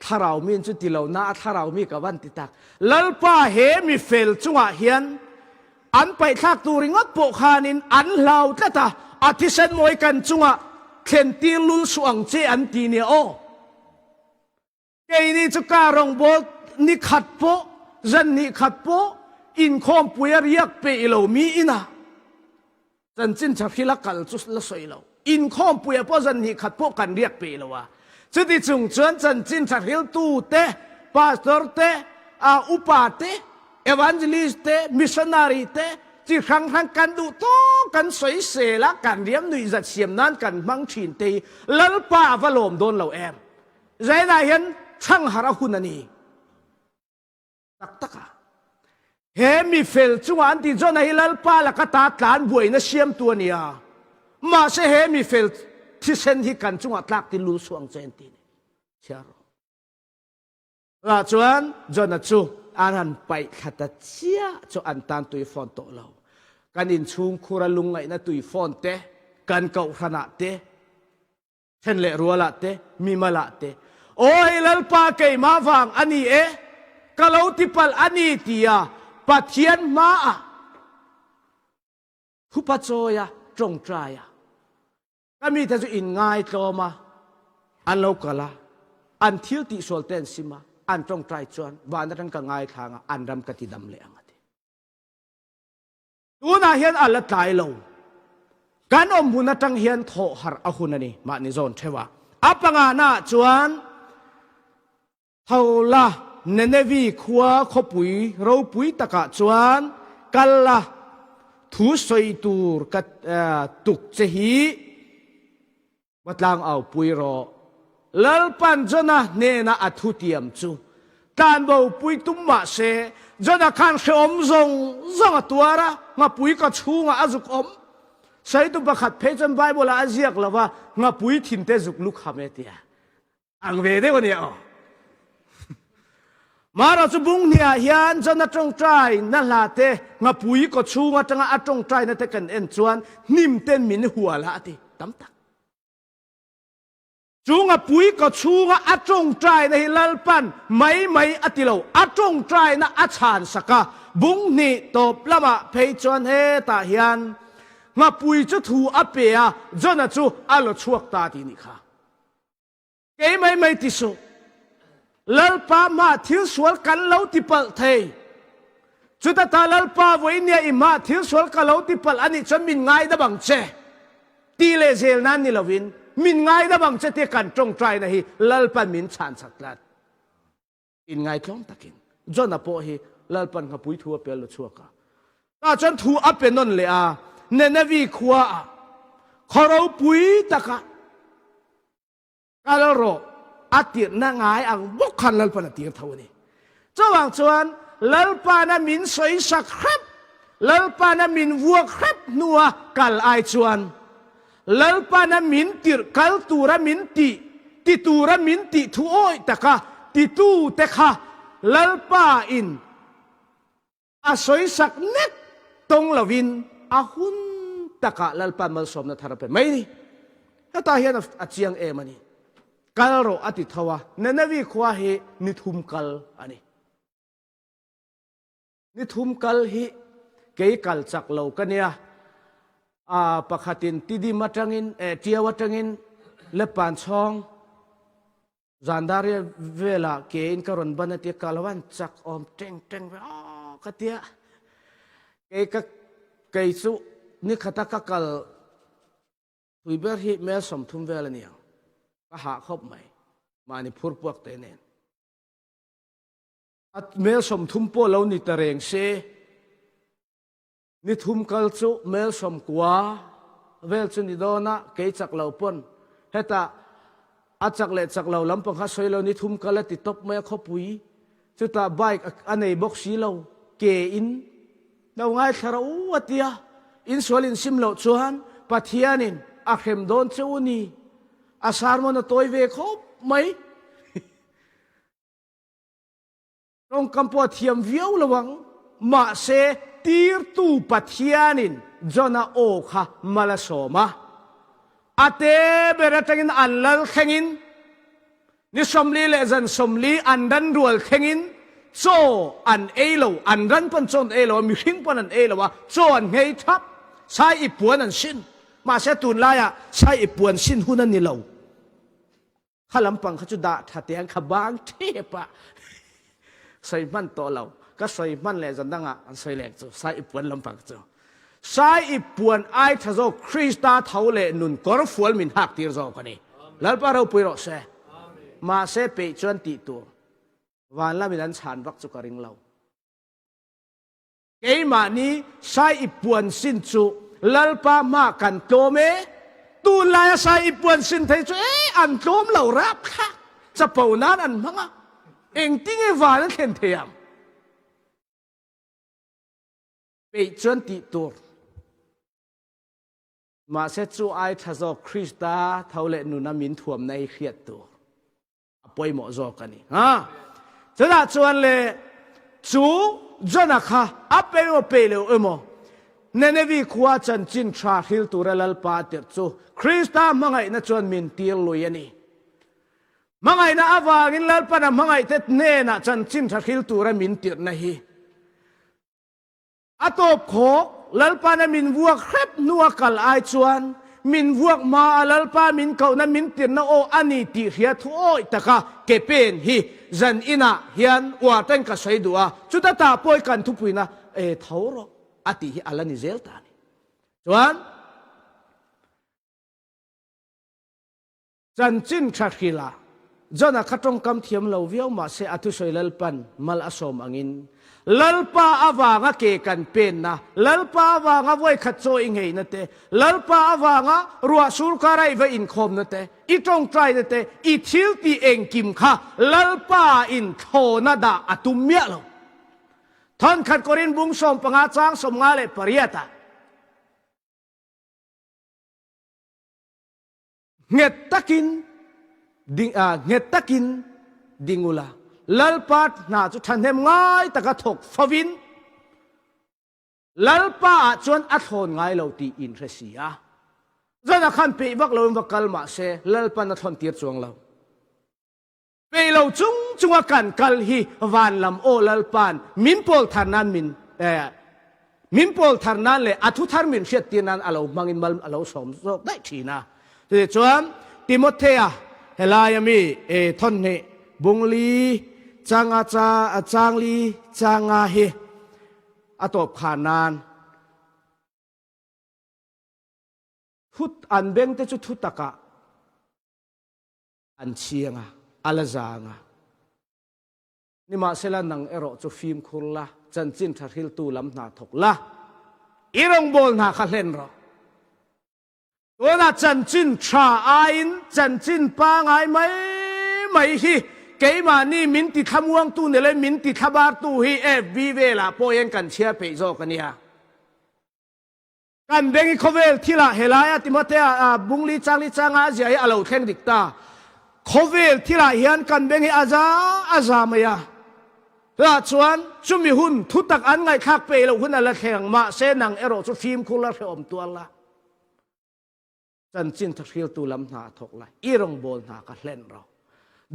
thlarau mi an chu ti lo na a thlarau mi ka van ti tak. Lalpa he mi fel chungah hian An paihthlak tur ringawt pawh khanin an hlau tlat a, a thisen mawi kan chungah thlen tir lul suh ang che an ti nia aw. Keini chu car rawngbâwl ni khat pawh, zan hnih khat pawh inkhawmpui a riak peih lo mi inah Chanchin tha hrila kal chu la sawi lo. Inkhawmpuiah pawh zan hnih khat pawh kan riak peih lo a. Chuti chung chuan chanchin tha hriltu te, pastor te, upa te, evangelist te, missionary te, chi hrang hrang kan duh tawk kan sawisel a, kan riam nuihzat siam nan kan hmang thin te hi Lalpa a va lawm dawn lo em? Zainah hian chhangharh a hun a ni. Tak tak a. He mi fel chungah an ti Jonah hi Lalpa laka ta tlan buaina siamtu a ni a. Mahse he mi fel thisen hi kan chungah tlak tin lul suh ang che an ti ni. Chhiar rawh. Lah chuan Jonah chu an han paih thla ta chiah chu an tan tui fawn tawh lo. Kan inchhungkhura lungngaihna tui fawn te, kan kohhranah te, Then leh rualah te, mimalah te, Aw hei Lalpa keimah vang a ni e, ka lo tipalh a ni tia Pathian hmaah thupa chawia tawngtaia ka mite chu inngaitlawm a, an lo kal a, an thil tihsual te an sim a, an tawngtai chuan van atang ka ngaithla ang a, an ram ka tidam leh ang a ti. Tunah hian a la tlai lo. Kan awm hun atang hian thawh harh a hun a ni, mahni zawn theuh a. A pangana chuan tho la, Nenevi khua khawpui ropui takah chuan kal la, thu sawi tur ka tuk che hi Va tlang au pui rawh. Lalpan Jonah hnena a thutiam chu tlanbo pui tum mah se, Jonah khan hrehawm zawng zawng a tuar a, nghapui ka chhungah a zuk awm. Sawitu pakhat phei chuan Bible-ah a ziak lo va, nghapui thinte zuk lu kham e tia. Ang ve deuh a nia aw. Mara chu bung hniah hian Jonah tawngtai na hla te, nghapui kaw chhung atanga a tawngtai na te kan en chuan hnim ten min hual a a ti tam tak. Chu nghapui kaw chhunga a tawngtai na hi Lalpan mai mai a ti lo, a tawngtai na a chhan sak a. Bung hnih tawp lamah phei chuan hetah hian nghapui chu thu a pe a, Jonah chu a law chhuak ta tih nih kha. Kei mai mai ti suh. Lalpa hma thil sual kan lo ti palh thei. Chuta ta Lalpa vawinia i hmaah thil sual ka lo ti palh a nih chuan min ngaidam ang che tih leh zel nan ni lovin min ngaidam ang che tia kan tawngtaina hi Lalpan min chhanchak tlat. Inngaitlawm takin Jona pawh hi Lalpan nghapui thu a pel lo chhuak a. Tah chuan thu a pe nawn leh a, Nenevi khuaah khaw ropui takah kal rawh a tirhna ngai ang bawk khan Lalpan a tir tho a ni. Chuvang chuan Lalpana min sawisak hrep, Lalpana min vuak hrep hnua kal ai chuan Lalpana min tirh kal tura min tih, ti tura min tih thu awih taka titute kha Lalpa in a sawisak nek tawng lovin a hun takah Lalpa malsawmna thar a pe mai ni. Hetah hian a chiang em a ni. Kal rawh a ti tho a, Nenevi khua hi ni thum kal a ni. Ni thum kal hi kei kal chak lo ka nia. A pakhatin Tidim atangin, eh, Tiau atangin Lepan chhawng Zandaria velah ke in ka rawn ban a tia ka lo an chak awm teng teng ve aw ka tia. Kei ka kei chu ni khata ka kal thui ber hi mel 30 vel a niang. Ka hah khawp mai. Mahni phur puak te nen. A mel 30 pawh lo ni ta reng se. Ni thum kal chu mel 90 vel chu ni dawn a, kei chak lo pawn hetah a chak leh chak lo lampang kha sawi lo ni thum kal a ti tawp mai a khawpui chutah bike a nei bawk si lo ke in lo ngaithla rawh u a tia insual insim loh chuan Pathianin a hrem dawn che u ni a sermon a tawi ve khawp mai. Tawngkam pawh a thiam viau lo ang, mahse tirtu Pathianin Jona aw kha mal a sawm a. A te ber atangin an lal thlengin, ni 40 leh zan 40 an ran rual thlengin chaw an ei lo, an ran pawn chaw an ei lo a, mihring pawn an ei lo a, chaw an nghei thap, sai i puan an sin. Mahse tunlaiah sai i puan sin hun a ni lo. Kha lampang kha chu dah tha te an kha bang thep a sawi hman tawh lo ka sawi hman leh zan dangah an sawi leh chu sai i puan lampang chu sai i puan ai tha zawk Krista tho leh nun kawr fual min hak tir zawk ani Lalpa ropui rawh se mahse peih chuan tih tur van lamin an chhan vak chu ka ring lo. Keimahni sai i puan sin chu Lalpa hmaah kan tlawm e, tunlaia sai i puan sin thei chu e an tlawm lo rapthlak chapo nan an hmang a, engtinge van an thlen thei ang? Peih chuan tih tur. Mahse chu ai tha zawk Krista tho leh nuna min thuamna hi hriat tur. a pawimawh zawk a ni. Ha? Chutah chuan le chu Jona kha a pe emaw pe lo emaw Nenevi khua chanchin tha hril tura Lalpa tirh chu Krista hmangaihna chuan min tir lui a ni. Hmangaihna avangin Lalpan a hmangaihte hnenah chanchin tha hril tura min tirhna hi A tawp khawk, Lalpa'n a min vuak hrep hnua kal ai chuan, min vuak hma a Lalpa min kohna min tirna aw a ni tih hria thu awih taka ke pen hi zan inah hian uar ten ka sawi duh a, chuta tah pawi kan thupuina e tho rawh a tih hi a la ni zel ta a ni. Chuan. Chanchin tha hrilh a, Jona kha tawngkam thiam lo viau mahse a thusawi Lalpan mal a sawm angin, Lalpa avanga ke kan penna, Lalpa avanga vawikhat chaw i ngheina te, Lalpa avanga ruah sur kara i va inkhawmna te, i tawngtaina te, i thil tih engkim kha Lalpa in thlawna dah a tum miah lo. Thawnkhat Korin bung 15 chang 58 ah. Nghet takin ding ah nghet takin ding ula, Lalpa hna chu thahnem ngai taka thawk fovin Lalpa ah chuan a thlawn ngai lo tih in hre si a. Zan ah khan peih vak loin va kal mah se Lalpan a thlawn tir chuang lo. Peih lo chung chunga kan kal hi van lam aw Lalpa'n min pawl thar nan min min pawl thar nan leh a thu thar min hriat tir nan a lo hmangin mal a lo sawm zawk daih thin a. Chutichuan Timothea helai ami thawnhnih bungli changa cha changli changa hi. A tawp khar nan thu an beng te chu thu takah an chhiang a, a la zang a. Nimahsela nang erawh chu fimkhur la, chanchin tha hriltu lam hna thawk la, i rawngbâwl hna kha hlen rawh. Tunah chanchin tha aiin chanchin pangai mai mai hi keimahni min ti thlamuangtu ni leh min ti thlabartu hi FB velah pawh hian kan chhiar peih zawk a nia. Kan beng hi khawvel thilah helaia Timothea bungli changli changa a ziah hi a lo thleng dik ta. Khawvel thilah hian kan beng hi a za a za mai a. Chutah chuan chumi hun thutak an ngaihthlak peih loh hun a la thleng ang. Mahse nang erawh chu fimkhur la hrehawm tuar la. Chanchin thahriltu lam hna a thawk lai, i rawngbâwl hna ka hlen ro.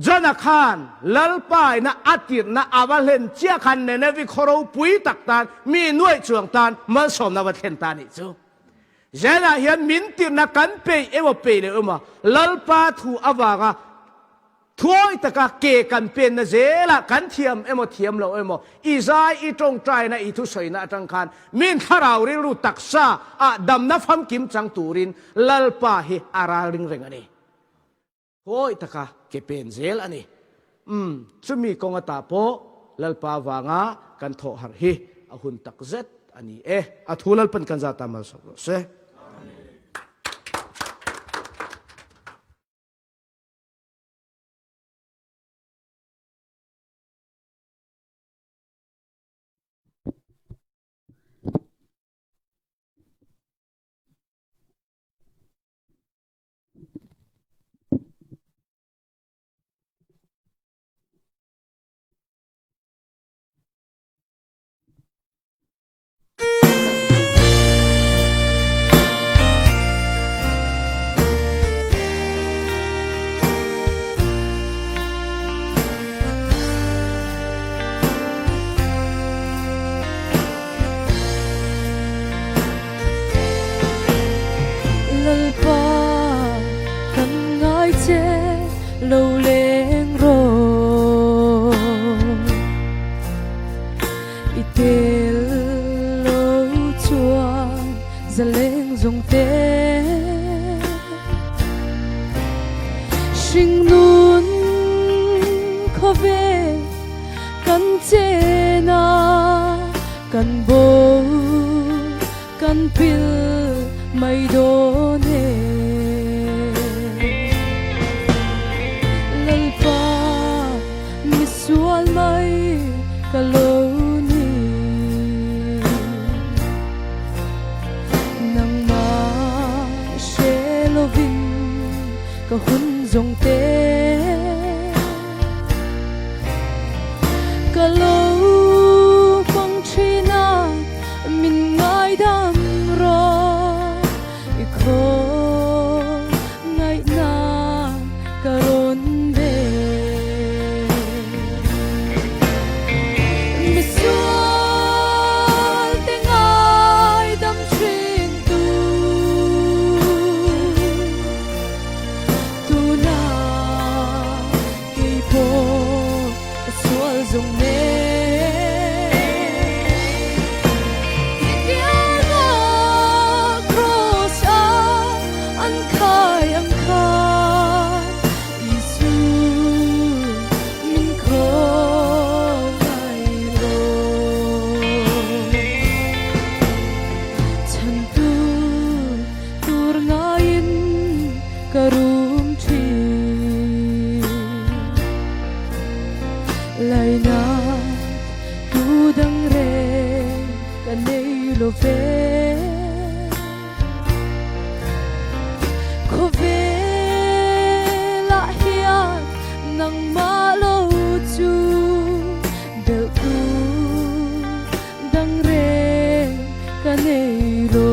Jona khan Lalpa ina a tirhna a va hlen chiah khan Nenevi khaw ropui tak tan, mi nuaih chuang tan malsawmna va thlen ta nih chu. Zenah hian min tirhna kan peih emaw peih lo emaw Lalpa thu avanga Thuawi taka ke kan penna zelah kan thiam emaw thiam lo emaw, i zai, i tawngtaina, i thusawina atang khan min thlarau rilru taksa ah damna famkim chang turin Lalpa hi a ralring reng a ni. Thuawi taka ke pen zel a ni. Umm, chumi kawng ata pawh Lalpa vanga kan thawh harh hi a hun takzet a ni e. A thu Lalpan kan zata malsawm rawh se. Lalpa kan ngai che lo leng rawh I tel lo chuan zaleng zawng te Hringnun khawvel kan chen a, kan bo kan pil mai dawn e. Lalpa misual mai ka lo ni. Nangmah hre lovin ka hun zawng te. Ka lo hmang thin a, min ngaidam rawh. I khaw ngaihna ka rawn ve. Misual te ngaidam thin tu. Tuna kei pawh ka sual zawng nen. Kianga cross a an khai ang khan Isu min khawngaih rawh. Chhantu tur ngaiin ka rum thin. Lainat tu dang reng ka nei lo ve. Khawvelah hian nangmah lo chu belh tu dang reng ka nei lo.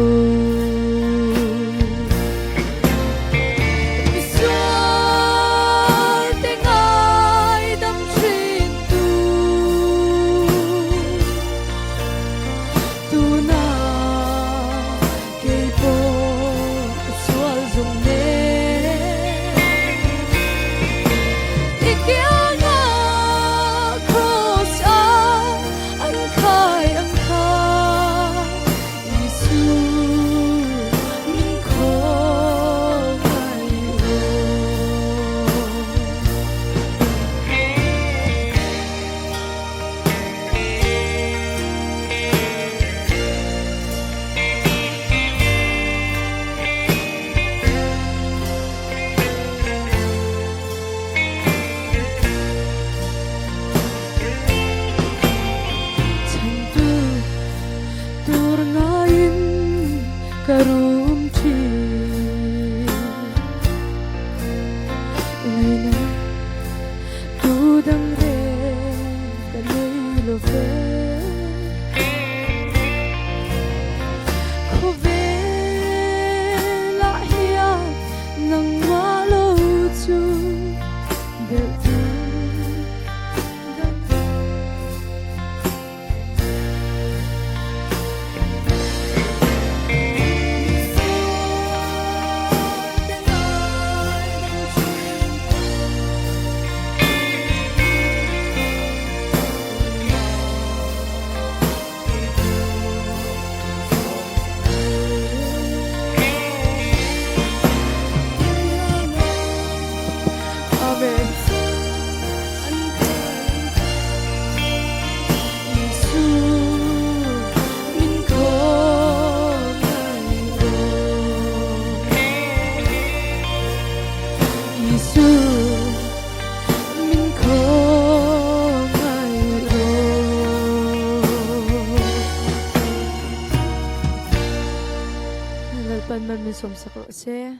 min sawmsak rawh se.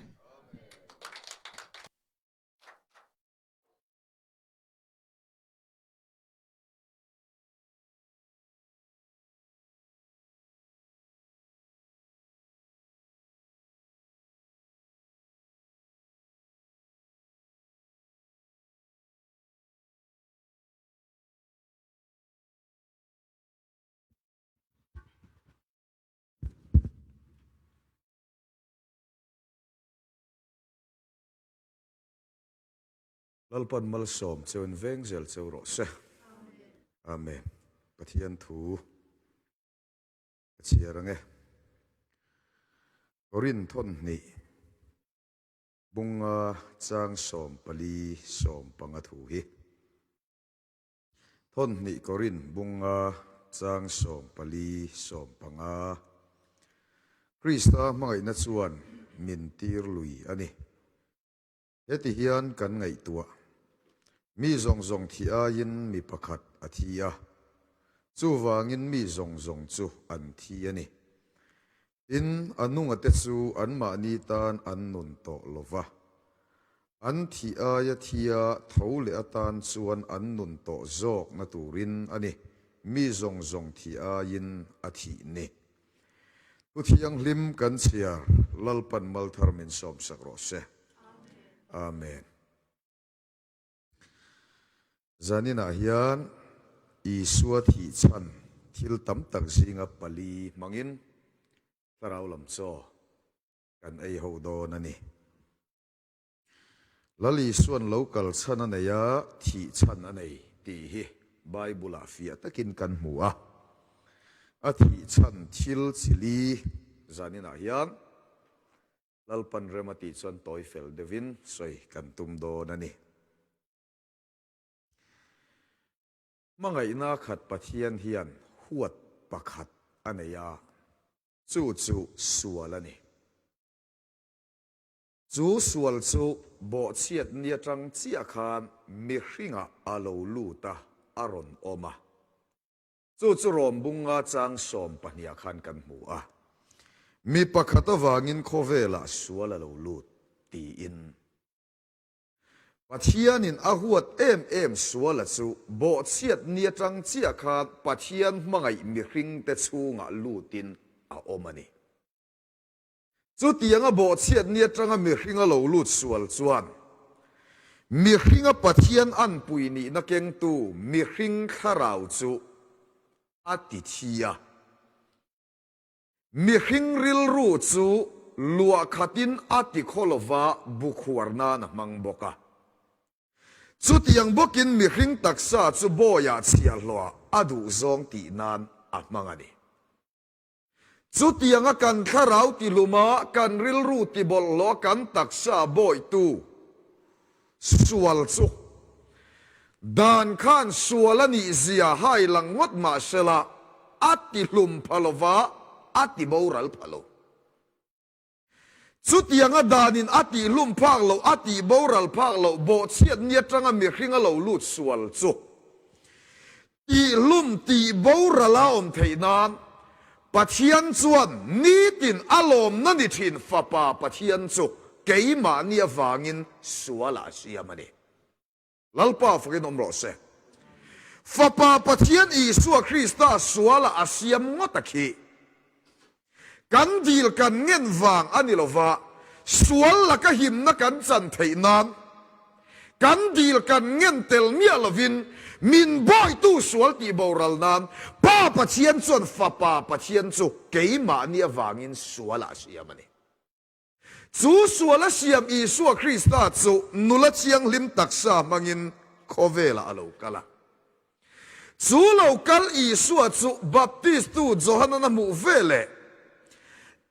Lalpan malsawm cheu in veng zel cheu rawh se. Amen. Pathian thu ka chhiar ange. Korin thawn hnih bunga chang 14 15 thu hi. Thawn hnih Korin bunga chang 14 15. Krista hmangaihna chuan min tir lui a ni. Heti hian kan ngaihtuah, Mi zawng zawng thih aiin mi pakhat a thi a, chuvangin mi zawng zawng chu an thi a ni. Tin, a nungate chu anmahni tan an nun tawh lo va, an thih aia thia tho leh atan chuan an nun tawh zawkna turin a ni, mi zawng zawng thih aiin a thih ni. Thu thianghlim kan chhiar Lalpan malthar min sawmsak rawh se. Amen. Zaninah hian Isua thih chhan thil tam tak zinga pali hmangin thlarau lam chaw kan ei ho dawn a ni. Lal Isuan lo kal chhan a nei a, thih chhan a nei tih hi Bible-ah fiah takin kan hmu a. A thih chhan thil chi li zaninah hian Lalpan rem a tih chuan tawi fel deuhin sawi kan tum dawn a ni. Hmangaihna khat Pathian hian huat pakhat a nei a, chu chu sual a ni. Chu sual chu bawhchhiat ni atang chiah khan mihringah a lo lut a, a rawn awm a. Chu chu Rawmbunga chang 12 ah khan kan hmu a. Mi pakhat avangin khawvelah sual a lo lut tiin. Pathianin a huat em em suala chu bawhchhiat ni atang chiah khan Pathian hmangaih mihringte chhungah lutin a awm a ni. Chutianga bawhchhiat ni atanga mihringa lo lut sual chuan mihringa Pathian anpui nihna kengtu mihring thlarau chu a ti thi a. Mihring rilru chu luah khatin a ti khaw lova bukhuar nan a hmang bawk a. Chutiang bawkin mihring taksa chu bawiah chhiahhlawhah a duhzawng tih nan a hmang a ni. Chutianga kan thlarau tihluma, kan rilru tibawlhhlawh a kan taksa bawitu sual chu dan khan sual a nih zia hai lang ngawt mah sela a tihlum pha lova a tiboral pha lo. Chutianga danin a tihlum phak loh, a tihboral phak loh bawhchhiat ni atanga mihring a lo lut sual chu tihlum tihboral a awm theih nan Pathian chuan nitin a lawmna ni thin Fapa Pathian chu keimahni avangin sualah a siam a ni. Lalpa fakin awm rawh se. Fapa Pathian Isua Krista sualah a siam ngawt a khi. Kan dil kan ngen vang a ni lova, sual laka himna kan chan theih nan kan dil kan ngen tel miah lovin min bawitu sual tih boral nan Pa Pathian chuan Fapa Pathian chu keimahni avangin sualah a siam a ni. Chu suala siam Isua Krista chu nula thianghlim taksa hmangin khawvelah a lo kal a. Chu lo kal Isua chu Baptistu Johanan a hmuh veleh,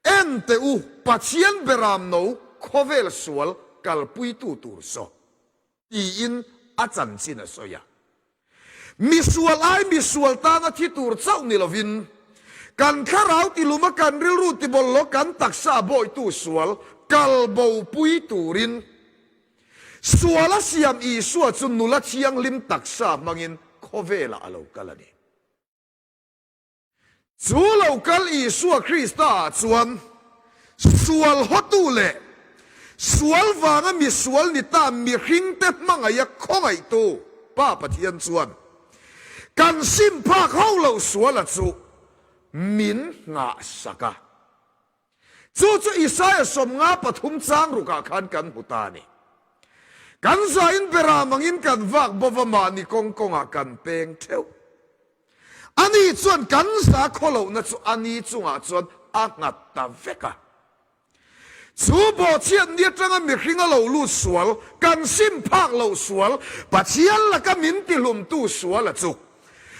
En teh u, Pathian beram no khawvel sual kalpuitu tur saw. Tiin a chanchin a sawi a. Misual ai misual tana thi tur chauh ni lovin, kan thlarau tiluma kan rilru tibawlhlaw kan taksa bawitu sual kal bopui turin sual a siam Isua chu nula thianghlim taksa hmangin khawvelah a lo kal a ni. Chu lo kal Isua Krista ah chuan. Sual hawtu leh sual vanga misual ni ta mihringte hmangaiha khawngaihtu Pa Pathian chuan kan sim phak ho lo suala chu min nghahsak a. Chu chu Isaia 53 chang rukah khan kan hmu ta a ni. Kan zain beram angin kan vak bova mahni kawng kawngah kan peng theuh. Ani chuan kan za khawlohna chu ani chungah chuan a nghat ta vek a. Chu bawhchhiat ni atanga mihring a lo lut sual, kan sim phak loh sual, Pathian laka min tihlumtu sual a chu.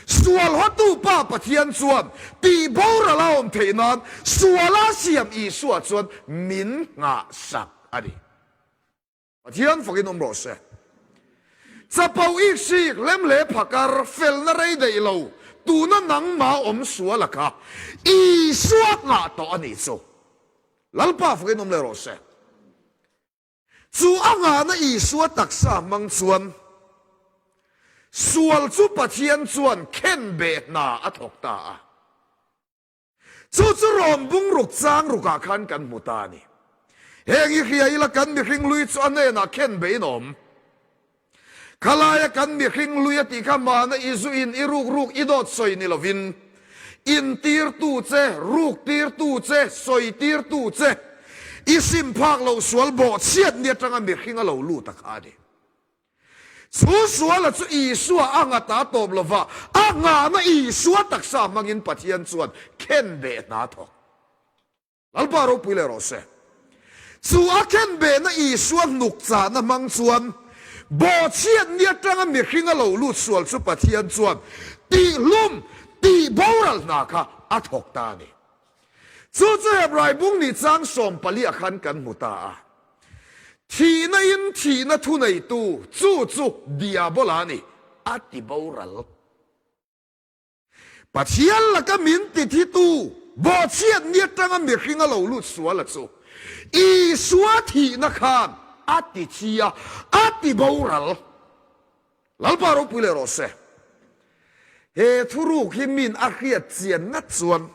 Sual hawtu Pa Pathian chuan tih boral a awm theih nan suala siam Isua chuan min nghahsak a ni. Pathian fakin awm rawh se. Chapo ik sik lem leh phakar felna rei daih lo tuna nangma awm sual a kha Isua nghah tawh a nih chu. Lalpa fakin awm leh rawh se. Chu a nghahna Isua taksa hmang chuan sual chu Pathian chuan khenbeh hna a thawk ta a. Chu chu rawn bung ruk chang rukah khan kan hmu ta a ni. Heng i hria ila kan mihring lui chu a hnenah khen bein a awm. Khalaia kan mihring lui a tih kha mahna i zu in i ruk ruk i dawt sawi ni lovin intirtu che, ruk tirtu che, sawi tirtu che, i sim phak loh sual bawhchhiat ni atanga mihring a lo lut a kha a ni. Chu suala chu Isua a ngata tawp lova, a nghahna Isua taksa hmangin Pathian chuan khenbeh hna thawk. Lalpa ropui leh rawh se. Chu a khenbehna Isua hnuk chahna hmang chuan bawhchhiat ni atanga mihring a lo lut sual chu Pathian chuan tihhlum, tihboral hna kha a thawk ta a ni. Chu chu Hebrai bung ni chang 14 ah khan kan hmu ta a. Thihna in thihna thuneitu chu chu Diabola a ni, a ti boral. Pathian laka min ti thitu bawhchhiat ni atanga mihring a lo lut sual a chu Isua thihna khan a ti thi a, a ti boral. Lalpa ropui leh rawh se. He thuruk hi min a hriat chian ngat chuan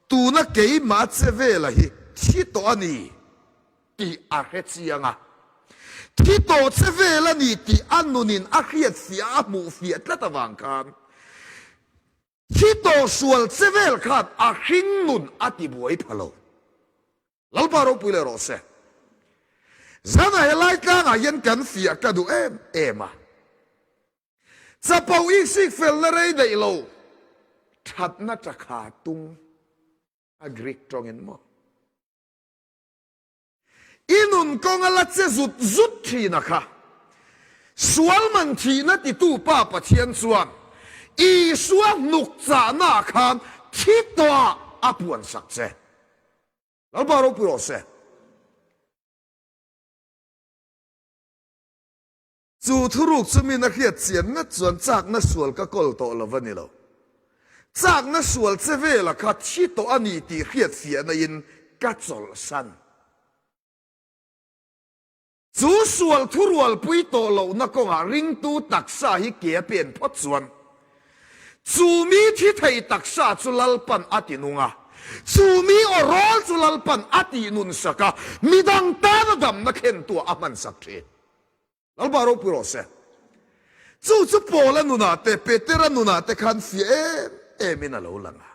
tuna keimah che vela hi thi tawh a ni tih a hre chiang a. Thi tawh che vel a ni tih a nunin a hriat fiah a hmuh fiah tlat avang khan thi tawh sual che vel khan a hring nun a ti buai pha lo. Lalpa ropui leh rawh se. Zana helai tlangah hian kan fiah ka duh em em a. Chapo iksik felna rei daih lo thatna takha tung a Greek tawngin maw? I nun kawng a la che zut zut thin a kha. Sual man thihna titu Pa Pathian chuan Isua hnuk chahna ah khan thi tawhah a puansak che. Lalpa ropui rawh se. Chu thuruk chu min a hriat chian ngat chuan chakna sual ka kawl tawh lo va ni lo. Chakna sual che vela kha thi tawh a ni tih hriat fiahna in ka chawlhsan. Chu sual thurualpui tawh lohna kawngah ringtu taksa hi ke a pen phawt chuan Chu mi thi thei taksa chu Lalpan a ti nung a, chu mi aw rawl chu Lalpan a tih nun sak a, midang tana damna khentuah a hman sak thin. Lalpa ropui rawh se. Chu chu Paula nunah te, Petera nunah te khan fiah em emin a lo lang a.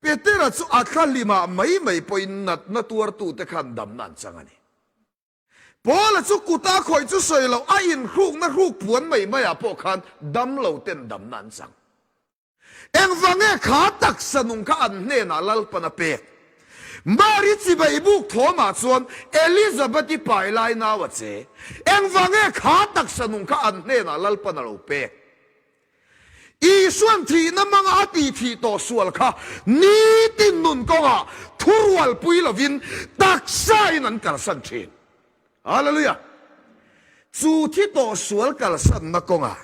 Petera chu a thlahlimah mai mai pawhin natna tuartute khan damna an chang a ni. Paula chu kuta khawih chu sawi loh a inhrukna hruk puan mai maiah pawh khan damlo ten damna an chang. Engvang nge kha taksa nung kha an hnenah Lalpan a pek? Mari chibai buk thawmah chuan Elizabeth-i pai lai nau a che. Engvang nge kha taksa nung kha an hnenah Lalpan a lo pek? Isuan thihna hmanga a tih thih tawh sual kha nitin nun kawngah thurualpui lovin taksain an kalsan thin. Hallelujah! Chu thi tawh sual kalsanna kawngah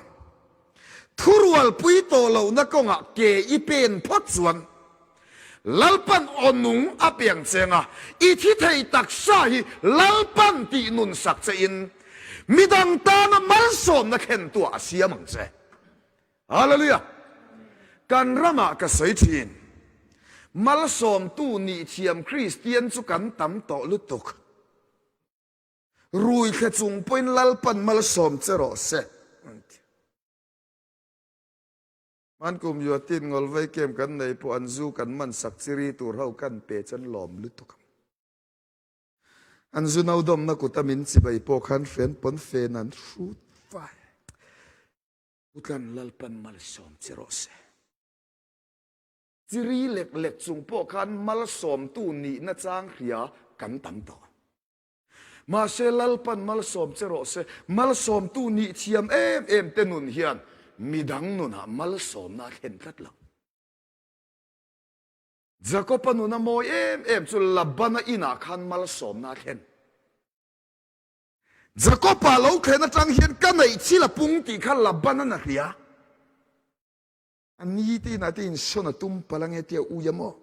thurualpui tawh lohna kawngah ke i pen phawt chuan Lalpan aw nung a piang cheng a, i thi thei taksa hi Lalpan tih nun sak che in midang tana malsawmna thlentuah a siam ang che. Hallelujah! Kan ramah ka sawi thin. Malsawmtu nih thiam Kristian chu kan tam tawh lutuk. Rui thle chung pawhin Lalpan malsawm che rawh se an ti. Hmankum Yuatin ngawlvei kem kan nei pawh an zu kan man sak chiri tur ho kan pe chuan lawm lutuk ang. An zu no dawmna kuta min chibai pawh khan hren pawn fen an hrut fai. Utlan Lalpan malsawm che rawh se. Chiri lek lek chung pawh khan malsawmtu nihna chang hria kan tam tawh. Mahse Lalpan malsawm che rawh se, malsawmtu nih thiam em em te nun hian midang nunah malsawmna a thlen tlat lo. Jakopa nuna mawi em em chu Labana inah khan malsawmna a thlen. Jakopa lo thlen atang hian ka neih thil a pung tih kha Labana a hria. A ni te inah te insawn a tum palh ange tia ui a maw?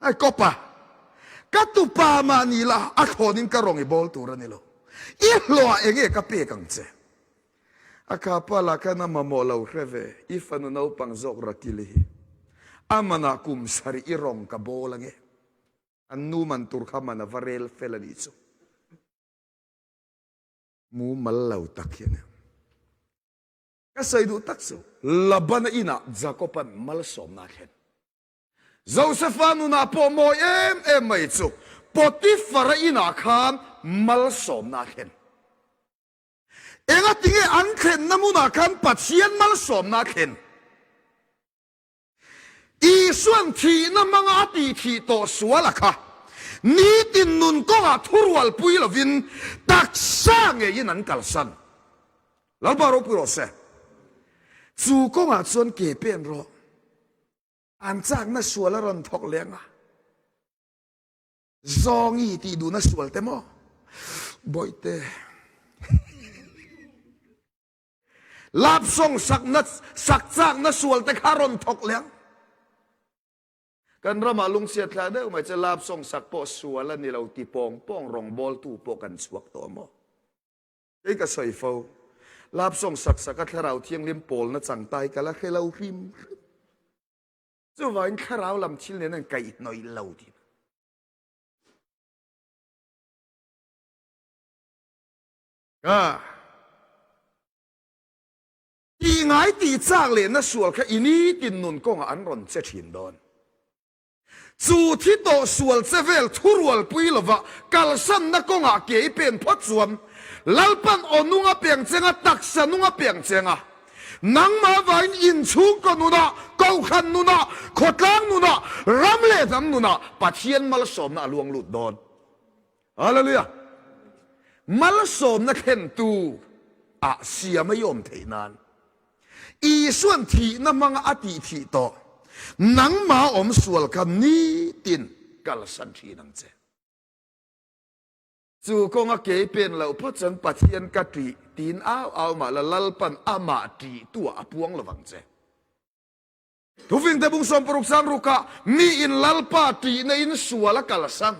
Ai Kopa, ka tupa mah ni la a thlawnin ka rawng i bawl tur a ni lo. I hlawhah enge ka pek ang che? A kapa lah khan a mamawh lo hre ve, i fanu naupang zawk Rakili hi. A manah kum sarih i rawng ka bawl ange. An nu man tur kha man a va rel fel a nih chu. Mumal lo tak hi a ni. Ka sawi duh tak chu, Labana inah Jakoba'n malsawmna a thlen. Josefa nunah pawh mawi em em mai chu Potifara inah khan malsawmna a thlen. Engatinge an thlenna hmunah khan Pathian malsawmna a thlen? Isuan thihna hmanga a tih thih tawh sual a kha nitin nun kawngah thurualpui lovin taksa ngeiin an kalsan. Lalpa ropui rawh se. Chu kawngah chuan ke pen rawh. An chakna sual a rawn thawk leh ang a. Zawngi tih duhna sual te maw? Bawihte. Lapsawng sakna sak chakna sual te kha rawn thawk leh ang. Kan ramah lungchhiat thlak deuh mai che lapsawng sak pawh sual a ni lo ti pawng pawng rawngbawltu pawh kan chhuak tawh maw? Kei ka sawi fo. Lapsawng sak saka thlarau thianghlim pawlna changtai ka la hre lo hrim hrim. Chuvangin thlarau lam thil nen an kaihhnawih lo tih. Ka tih ngai tih chak lehna sual kha i nitin nun kawngah an rawn che thin dawn. Chu thi tawh sual che vel thurualpui lova kalsanna kawngah ke i pen phawt chuan Lalpan aw nung a piang cheng a, taksa nung a piang cheng a. Nangmah vangin inchhungkaw nunah, kohhran nunah, khawtlang nunah, ram leh hnam nunah Pathian malsawmna a luang lut dawn. Hallelujah! Malsawmna thlentu ah siam a i awm theih nan Isuan thihna hmanga a tih thih tawh nangmah awm sual kha nitin kalsan thin ang che. Chu kawnga kei pen loh phawt chuan Pathian ka ṭih tiin au au mah la Lalpan amah ṭihtuah a puang lovang che. Thufingte bung 60 sang rukah mi in Lalpa ṭihna in sual a kalsan.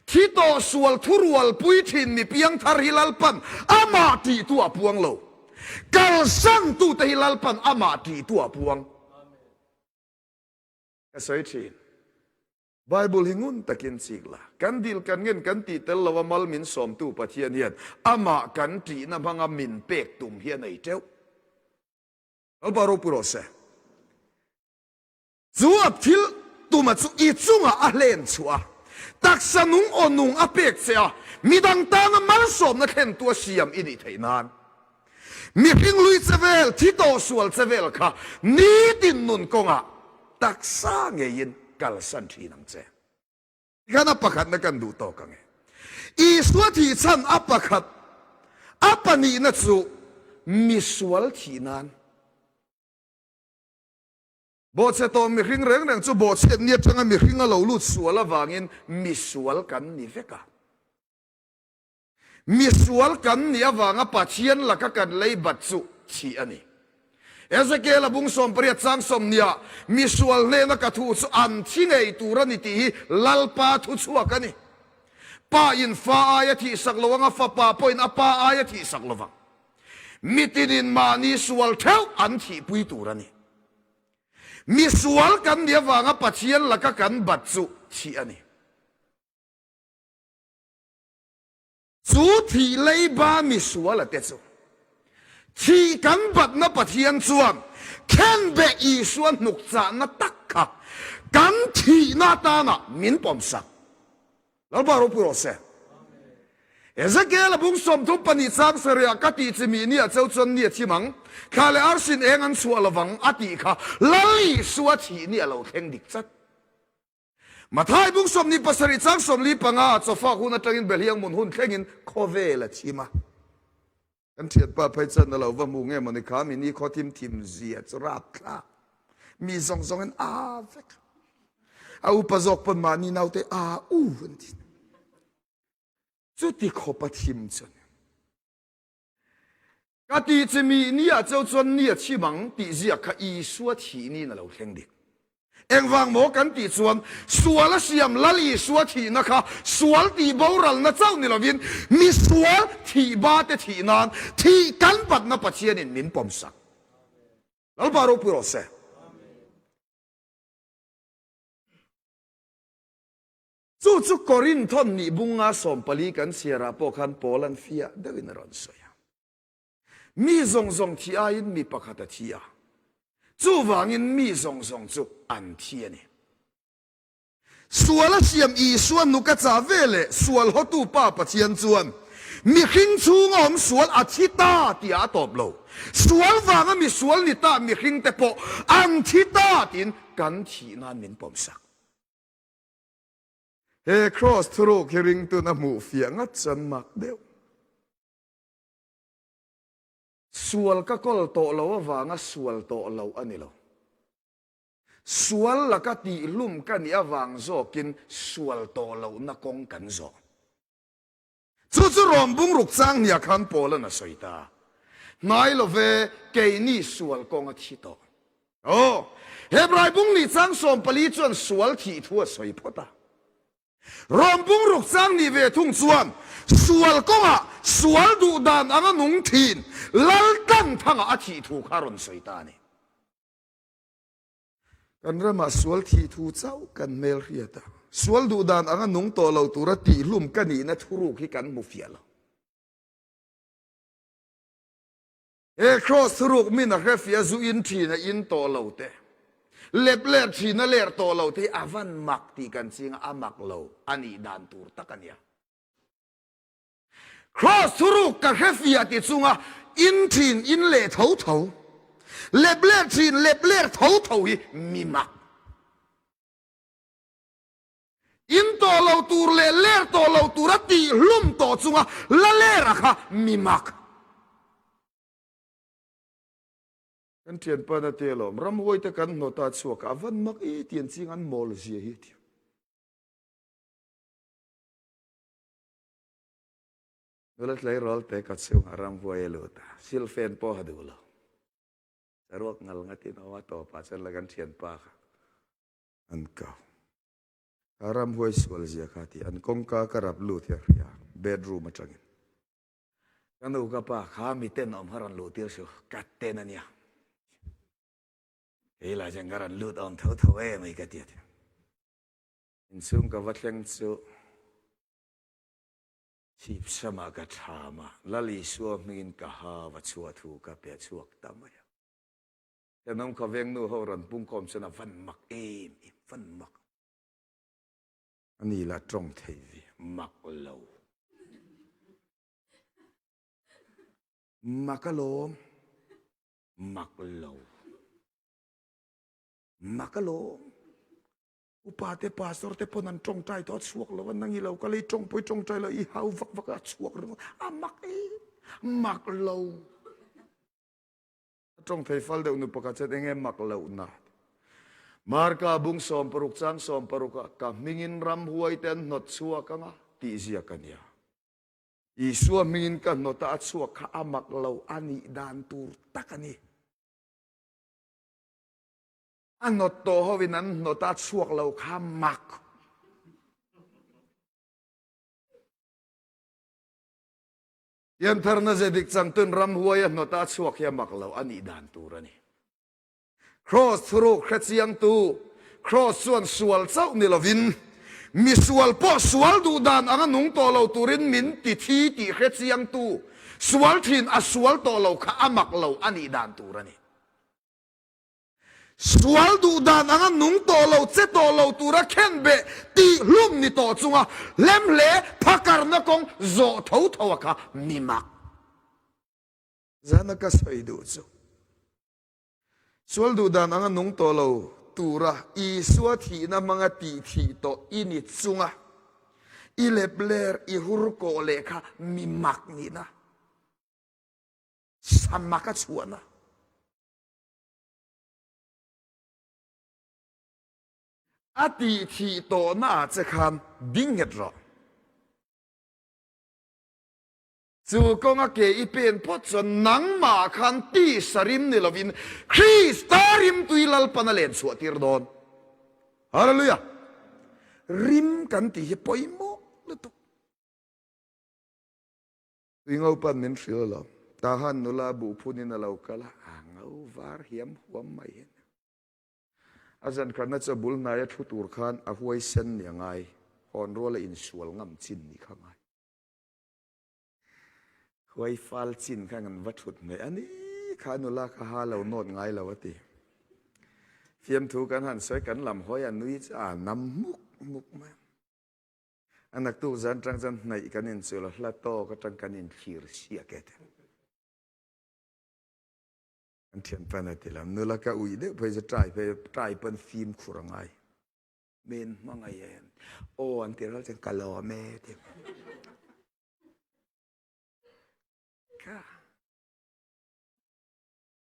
Thi tawh sual thurualpui ṭhin mi piangthar hi Lalpan amah ṭihtu a puang lo. Kalsan tute hi Lalpan amah ṭihtu a puang. Ka sawi ṭhin. Bible hi ngun takin chik la. Kan dil kan ngen kan tih tel lo a mal min sawmtu Pathian hian amah kan ṭihna hmanga min pek tum hi a nei ṭeuh. Lalpa ropui rawh se. Chu a thil tuma chu i chungah a hlen chhuah a, taksa nung aw nung a pek che a, midang tana malsawmna thlentu a siam i nih theih nan. Mihring lui che vel, thi tawh sual che vel kha nitin nun kawngah taksa ngeiin kalsan thin ang che. Tikhan a pakhatna kan duh tawk ang e. Isua thih chhan a pakhat, a pahnihna chu misual thih nan. Bawhchhe tawh mihring reng reng chu bawhchhiat ni atanga mihring a lo lut sual avangin misual kan ni vek a. Misual kan nih avanga Pathian laka kan lei bat chu thih a ni. Ezekiel a bung 18 chang 20 ah misual hnena ka thu chu an thi ngei tur a ni tih hi Lalpa thu chhuak a ni. Pa in fa aia thihsak lo anga fapa pawhin a pa aia thihsak lo vang. Mitinin mahni sual theuh an thihpui tur a ni. Misual kan nih avanga Pathian laka kan bat chu thih a ni. Chu thih leiba misuala te chu thih kan batna Pathian chuan khenbeh Isua hnukchahna tak kha kan thihna atana min pawmsak. Lalpa ropui rawh se. Ezekiel a bung 32 chang sarih ah ka tih chi mi ni ah cheu chuan ni a thim ang, thla leh arsin eng an chhuah lovang a tih kha Lal Isua thih ni a lo thleng dik chat. Mathai bung 27 chang 45 ah chawfak hun atangin Belhiang mun hun thlengin khawvel a thim a. Kan thianpa phei chuan a lo va hmu nge mawni kha mi ni khaw thim thim zia chu rapthlak. Mi zawng zawng in a vek. A upa zawk pawn mahni naute a u an ti. Chuti khawp a thim chuan ka ti chi mi ni ah cheu chuan ni a chim ang tih zia kha Isua thih niin a lo thleng dik. Engvang maw kan tih chuan sual a siam Lal Isua thihna kha sual tih boralna chauh ni lovin misual thih ba te thih nan thih kan batna Pathianin min pawmsak. Lalpa ropui rawh se. Chu chu Korinthon nih bunga 14 kan chhiarah pawh khan Paul an fiah deuhin a rawn sawi a. Mi zawng zawng thi aiin mi pakhat a thi a, chuvangin mi zawng zawng chu an thi a ni. Sual a siam Isua nuka chah ve leh sual hawtu Pa Pathian chuan mihring chhunga awm sual a thi ta tih a tawp lo. Sual vanga misual ni ta mihringte pawh an thi ta tiin kan thih nan min pawmsak. He kraws thuruk hi ringtun a hmuh fiah ngat chuan mak deuh. Sual ka kawl tawh lo avanga sual tawh lo a ni lo. Sual laka tihhlum ka nih avang zawkin sual tawh lohna kawng kan zawh. Chu chu Rom bungruk chang hniah khan Paula'n a sawi ta. Hnai lo ve, keini sual kawng a thi tawh. Aw, Hebrai bung nih chang 14 chuan sual thih thu a sawi phawt a. Rom bungruk chang nih ve thung chuan sual kawngah sual duh dan anga nung thin Lal Tlanthanga a thih thu kha a rawn sawi ta a ni. Kan ramah sual thih thu chauh kan hmel hriat a, sual duh dan anga nung tawh lo tura tihhlum ka nihna thuruk hi kan hmu fiah lo. He kraws thuruk min a hre fia zu in thin a in tawh lo te, lep ler thin a ler tawh lo te hi a van mak tih kan ching a, a mak lo a nih dan tur tak a nia. Kraws thuruk ka hre fia ti chunga in thin in leh tho tho, lep ler thin lep ler tho tho hi mi mak. In tawh lo tur leh ler tawh lo tura tih hlum tawh chunga la ler a kha mi mak. Kan thianpa na te alawm, ramhuai te kan hnawt a chhuak a, a van mak i tian ching an mawl zia hi a ti. Nula tleirawl te ka chhungah ramhuai a lut a, silfen pawh a duh lo. Saruak ngal ngatin a awm a, tawpah chuan la kan thianpa kha an kau. Kha ramhuai sual zia kha ti an kawngka ka rap lut hi a hria bedroom atangin. Ka nu ka pa kha mi tenawm kha rawn luh tir suh ka ten a nia. Kei lah chuan ka rawn lut awm tho tho e mai ka ti a ti. Inchhung ka va thleng chu chhip samah ka tham a, Lal Isua hmingin ka ha va chhuah thu ka pe chhuak ta mai a. Thenawm khawveng nu ho rawn pungkhawm chuan a van mak em em, van mak. Ani la tawng thei ve, mak lo. Mak alawm, mak lo. Mak alawm. Upa te pastor te pawn an tawngtai tawh a chhuak lo a, nang i lo kal a, i tawngpui tawngtai lo, i hau vak vak a, a chhuak ringawt. A mak e, mak lo. A tawng thei fal deuh nu pakhat chuan enge mak lohna? Marka bung 60 chang 60 ah ka hmingin ramhuai te an hnawt chhuak anga tih ziak a nia. Isua hmingin ka hnawt a a chhuak kha a mak lo a nih dan tur tak a ni. A hnawt tawh hovin an hnawt a a chhuak lo kha mak. Piantharna ze dik changtun ramhuai a hnawt a chhuak hi a mak lo a nih dan tur a ni. Kraws thuruk hrechiangtu, Kraws chuan sual chauh ni lovin, misual pawh sual duh dan anga nung tawh lo turin min ti thi tih hrechiangtu, sual thin a sual tawh lo kha a mak lo a nih dan tur a ni. Sual duh dan anga nung tawh lo, che tawh lo tura khenbeh tih hlum ni tawh chunga hlemhle phakarna kawng zawh tho tho a kha mi mak. Zana ka sawi duh chu. Sual duh dan anga nung tawh lo tura Isua thihna hmanga tih thih tawh i ni chunga i lepler i hur kawh leh kha mi mak nihna, samak a chhuahna. A tih thih tawhna ah che khan ding nghet rawh. Chu kawnga ke i pen phawt chuan nangmah khan tisa rim ni lovin Krista rimtui Lalpan a len chhuah tir dawn. Hallelujah! Rim kan tih hi pawimawh lutuk. Tui ngopan min hrilh lo. Tahan nula buh phunin a lo kal a, a ngo var hiam huam mai hian. A zan khatna chu a bul hnaia thu tur khan a huaisen ni a ngai, hawn ruala insual ngam chin ni kha ngai. Huai fal chin kha ngan va thut hmeh a ni kha nula kha ha lo nawt ngai lo a ti. Fiamthu kan han sawi kan lam hawi a nui chu a nam muk muk mai. A naktuk zan tang chuan hnaih kan inchul a, hla tawk atang kan inthlir siak e te. Kan thianpa na ti lam, nula ka ui deuh phei chu trai phei trai pawn fimkhur a ngai. Min hmangaih em? Aw an ti ral chuan ka lawm e ti. Ka.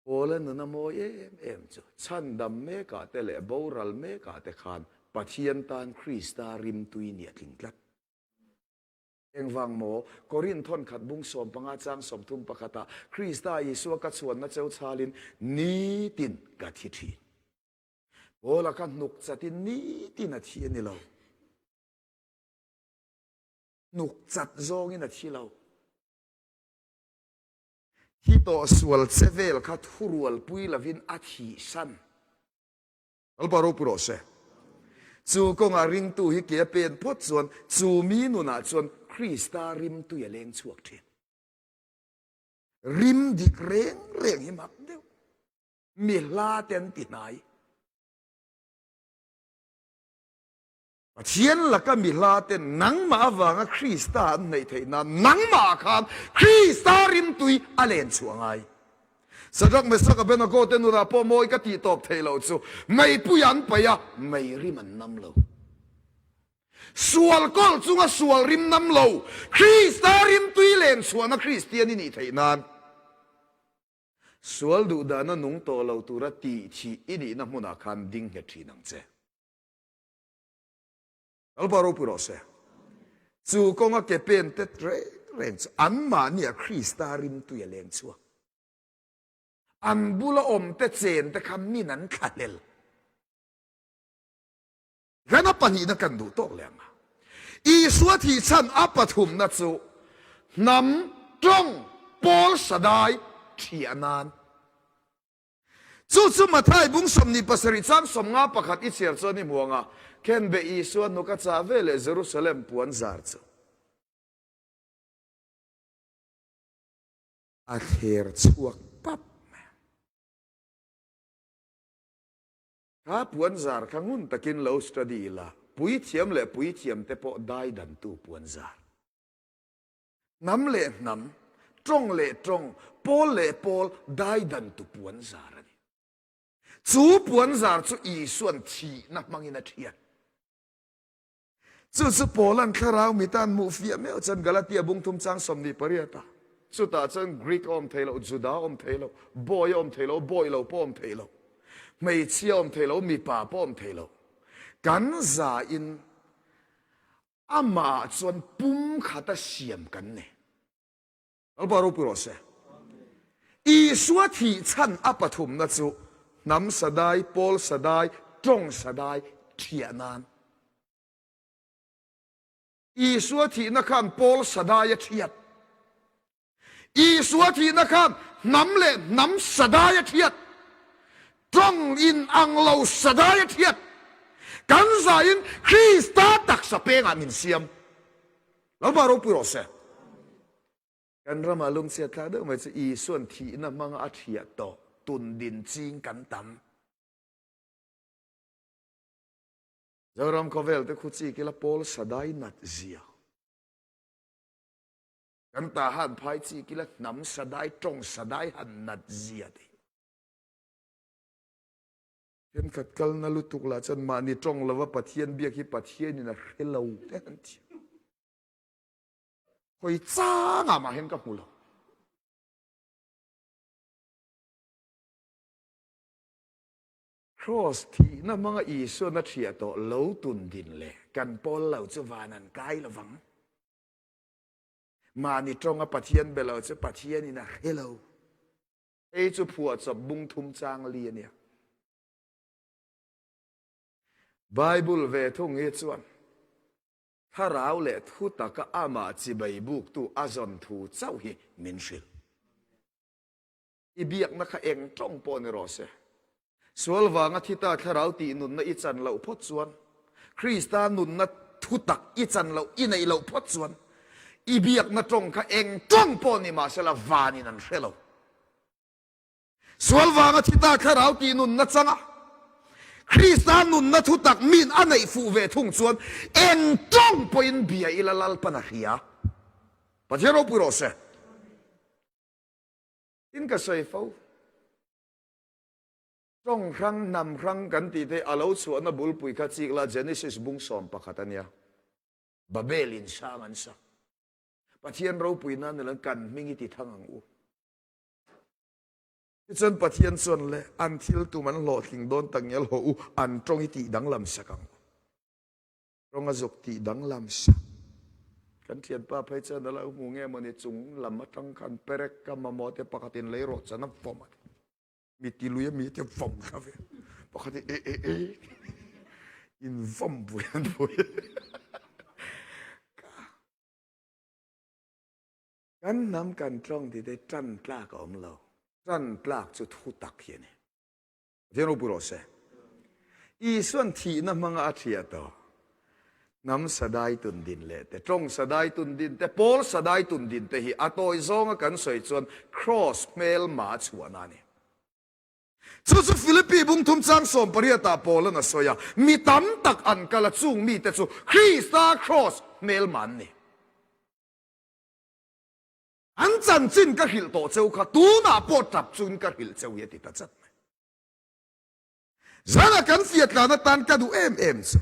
Paula nun a mawi em em chu chhandam mekah te leh boral mekah te khan Pathian tan Krista rimtui nih a tling tlat. Engvang maw? Korinth thawnkhat bung 15 chang 30 pakhatah Krista Isua ka chhuanna cheu chhalin nitin ka thi thin. Paula kha hnuk chatin nitin a thi a ni lo. Hnuk chat zawngin a thi lo. Thi tawh sual che vel kha thurualpui lovin a thihsan. Lalpa ropui rawh se. Chu kawngah ringtu hi ke a pen phawt chuan chu mi nunah chuan Krista rimtui a leng chhuak thin. Rim dik reng reng hi mak deuh. Mi hla te an ti hnai. Pathian laka mi hla ten nangmah avanga Krista an hnaih theih nan nangmah khan Krista rimtui a len chhuah ngai. Shadrach, Meshach, Abednego te nunah pawh mawi ka tih tawp theih loh chu meipui an paih a, mei rim an nam lo. Sual kawl chunga sual rim nam lo, Krista rimtui len chhuahna Kristian i nih theih nan sual duhdahna nung tawh lo tura tih thih i nihna hmunah khan ding nghet thin ang che. Lalpa ropui rawh se. Chu kawnga ke pen te reng reng chu anmahnia Krista rimtui a leng chhuak. An bula awm te chen te kha min an thlahlel. Kan a pahnihna kan duh tawk leh ang a. Isua thih chhan a pathumna chu hnam tawng pawl sadai thiah nan. Chu chu Mathai bung 27 chang 51 i chhiar chuan i hmu ang a, Khenbe Isua hnuk a chah ve leh Jerusalem puan zar chu a thler chhuak pap mai a. Kha puan zar kha ngun takin lo study ila, puithiam leh puithiamte pawh daidantu puan zar. Hnam leh hnam, tawng leh tawng, pawl leh pawl daidantu puanzar a ni. Chu puanzar chu Isua'n thihna hmangin a thiat. Chu chu Paula'n thlarau mi tan hmuh fiah meuh chuan Galatia bung thum chang 28 a. Chutah chuan Greek a awm thei lo, Juda a awm thei lo, bawi a awm thei lo, bawi lo pawh a awm thei lo, hmeichhia a awm thei lo, mipa pawh a awm thei lo. Kan zain Amah ah chuan pum khata siam kan ni. Lalpa ropui rawh se. Isua thih chhan a pathumna chu hnam sadai, pawl sadai, tawng sadai thiah nan. Isua thihna khan pawl sadai a thiat. Isua thihna khan hnam leh hnam sadai a thiat. Tawng in ang lo sadai a thiat. Kan zaiin Krista taksa pengah min siam. Lalpa ropui rawh se. Kan ramah lungchhiat thlak deuh mai chu Isuan thihna hmanga a thiah tawh tun din ching kan tam. Zoram khawvel te khu chik ila Paul sadai nat zia. Kan ta han phai chik ila hnam sadai tawng sadai han nat zia te. Thenkhat kalna lutuk lah chuan mahni tawng lova Pathian biak hi Pathianin a hre lo te han ti. Hawi changah mah hian ka hmu lo. Cross thihna hmanga Isuan a thiah tawh lo tun din leh kan pawl lo chu van an kai lovang. Mahni tawnga Pathian be lo chu Pathianin a hre lo. Hei chu phuahchawp bung thum chang li a nia. Bible ve thung hi chuan thlarau leh thu taka amah chibai buktu a zawn thu chauh hi min hrilh. I biakna kha eng tawng pawh ni rawh se. Sual vanga thi ta thlarau tih nunna i chan loh phawt chuan, Krista nunna thu tak i chan loh i neih loh phawt chuan, i biakna tawng kha eng tawng pawh ni mah sela vanin an hre lo. Sual vanga thi ta thlarau tih nunna changa Krista nunna thu tak min a neih fuh ve thung chuan eng tawng pawhin bia ila Lalpan a hria. Pathian ropui rawh se. Tin ka sawi fo. Tawng hrang, hnam hrang kan tih te a lo chhuahna bulpui kha chik la Genesis bung 11 a nia. Babel in sang an sak. Pathian ropui nan nilo kan hming i ti thang ang u. Tichuan Pathian chuan le an thil tum an hlawhtling dawn tak ngial haw u an tawng i tih danglam sak ang u. Tawng a zuk tih danglam sak. Kan thianpa phei chuan a lo hmu nge mawni chung lam atang khan perek ka mamawh te pakhatin lei rawh chan a vawm a ti. Mi ti lui a mi te vawm thla ve. Pakhat in e e e in vawm pui an pui. Kan hnam kan tawng ti te tan tlak a awm lo. Tan tlak chu thu tak hi a ni. Pathian ropui rawh se. Isuan thihna hmanga a thiah tawh. Hnam sadai tun din leh te, tawng sadai tun din te, pawl sadai tun din te hi a tawi zawnga kan sawi chuan Kraws hmelma a chhuahna a ni. Chu chu Philippi bung thum chang 18 ah Paulan a sawi a, mi tam tak an kal a, chung mite chu Krista Kraws hmelma an ni. An chanchin ka hrilh tawh cheu kha tunah pawh tap chungin ka hrilh cheu hi a ti ta chat mai. Zana kan fiatlan atan ka duh em em chu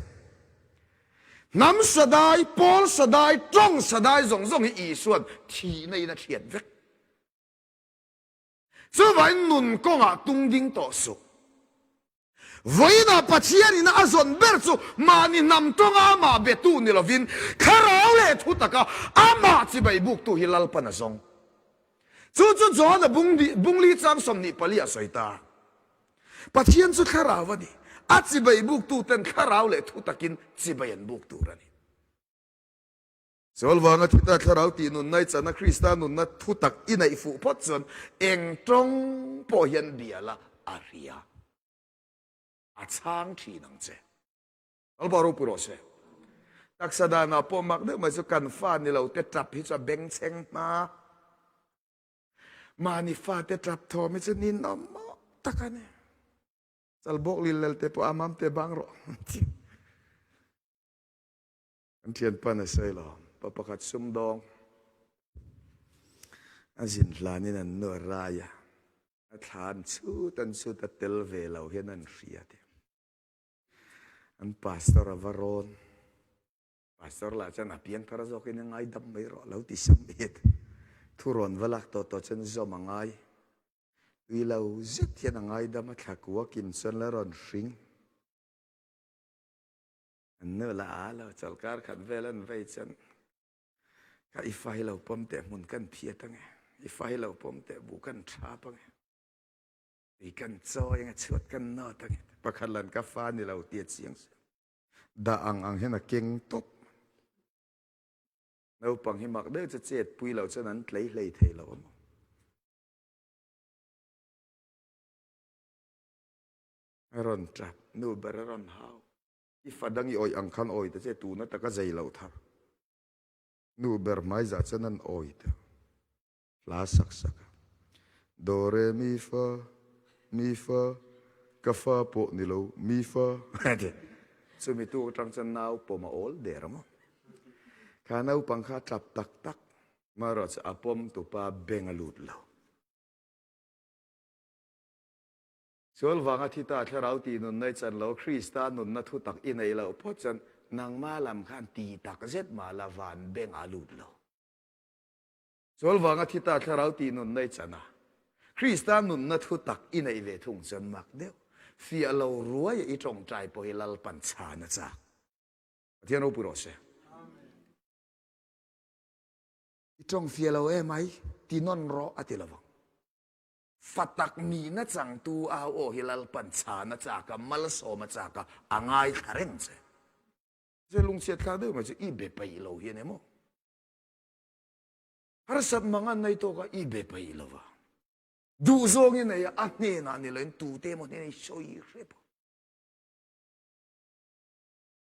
hnam sadai, pawl sadai, tawng sadai zawng zawng hi Isuan thihna in a thiat vek. Chuvain nun kawngah tung ding tawh suh. Vawiinah Pathianin a zawn ber chu mahni hnam tawnga amah betu ni lovin thlarau leh thu taka amah chibai buktu hi Lalpan a zawng. Chu chu Johana bungli chang 24 a sawi ta. Pathian chu thlarau a ni. A chibai buktu ten thlarau leh thu takin chibai an buk tur a ni. Sual vanga thita thlarau tih nunna i chana Krista nunna thu tak i neih fuh phawt chuan eng tawng pawh hian bia la a hria. A chhang thin ang che. Lalpa ropui rawh se. Taksa danah pawh mak deuh mai chu kan fa ni lo te tap hi chu a bengchheng hma. Mahni fate tap thawm hi chu ninawm mawh tak a ni. Chalbawk lil lel te pawh a mam te bang rawh. Kan thianpa na sawi lo, pa pakhat sumdawng a zin hlanin an nu a rai a, a thla an chhut an chhut a tel ve lo hian an hria ti. An pastor a va rawn. Pastor lah chuan a piangthar zawkin a ngaidam mai rawh lo ti sam et. Thu rawn va lak tawh tawh chuan zawm a ngai. Tui lo zet hian a ngaidam a thla kua kim chuan la rawn hring. An nu lah a lo chawlhkar khat vel an vei chuan ka i fa hi lo pawm teh hmun kan phiat ange. I fa hi lo pawm teh buh kan thap ange. Tui kan chawi ange chhuat kan nawt ange. Pakhat lan ka fa ni lo ti a chiang si. Dah ang ang hian a keng tawp. Naupang hi mak deuh chu chet pui lo chuan an tlei hlei thei lo amaw. A rawn tap, nu ber a rawn hau. I fa dang i awih ang khan awi ta che, tuna taka zei loh thar. Nu ber hmaizah chuan an awi ta. Hla sak sak a. Do re mi fa, mi fa, ka fa pawh ni lo, mi fa. Chumi tuk atang chuan nau pawm a awl der ang aw. Kha naupang kha a tap tak tak, marawh chu a pawm tupa beng a lut lo. Sual vanga thi ta thlarau tih nunna i chan lo, Krista nunna thu tak i neih loh phawt chuan nangma lam khan ti tak zet mah la van beng a lut lo. Sual vanga thi ta thlarau tih nunna i chan a, Krista nunna thu tak i neih ve thung chuan mak deuh, fiah lo ruai a i tawngtai pawh hi Lalpan chhan a chak. Pathian ropui rawh se. I tawng fiah lo emai, ti nawn rawh a ti lovang. Fa tak nihna changtu au aw hi Lalpan chhan a chak a, malsawm a chak a, a ngaithla reng che. Che lungchhiat thlak deuh mai chu i be peih lo hi a ni maw? Harsat mang an nei tawk a, i be peih lo va. Duh zawng i nei a, a hnenah ni loin tute emaw hnenah i sawi hrep a.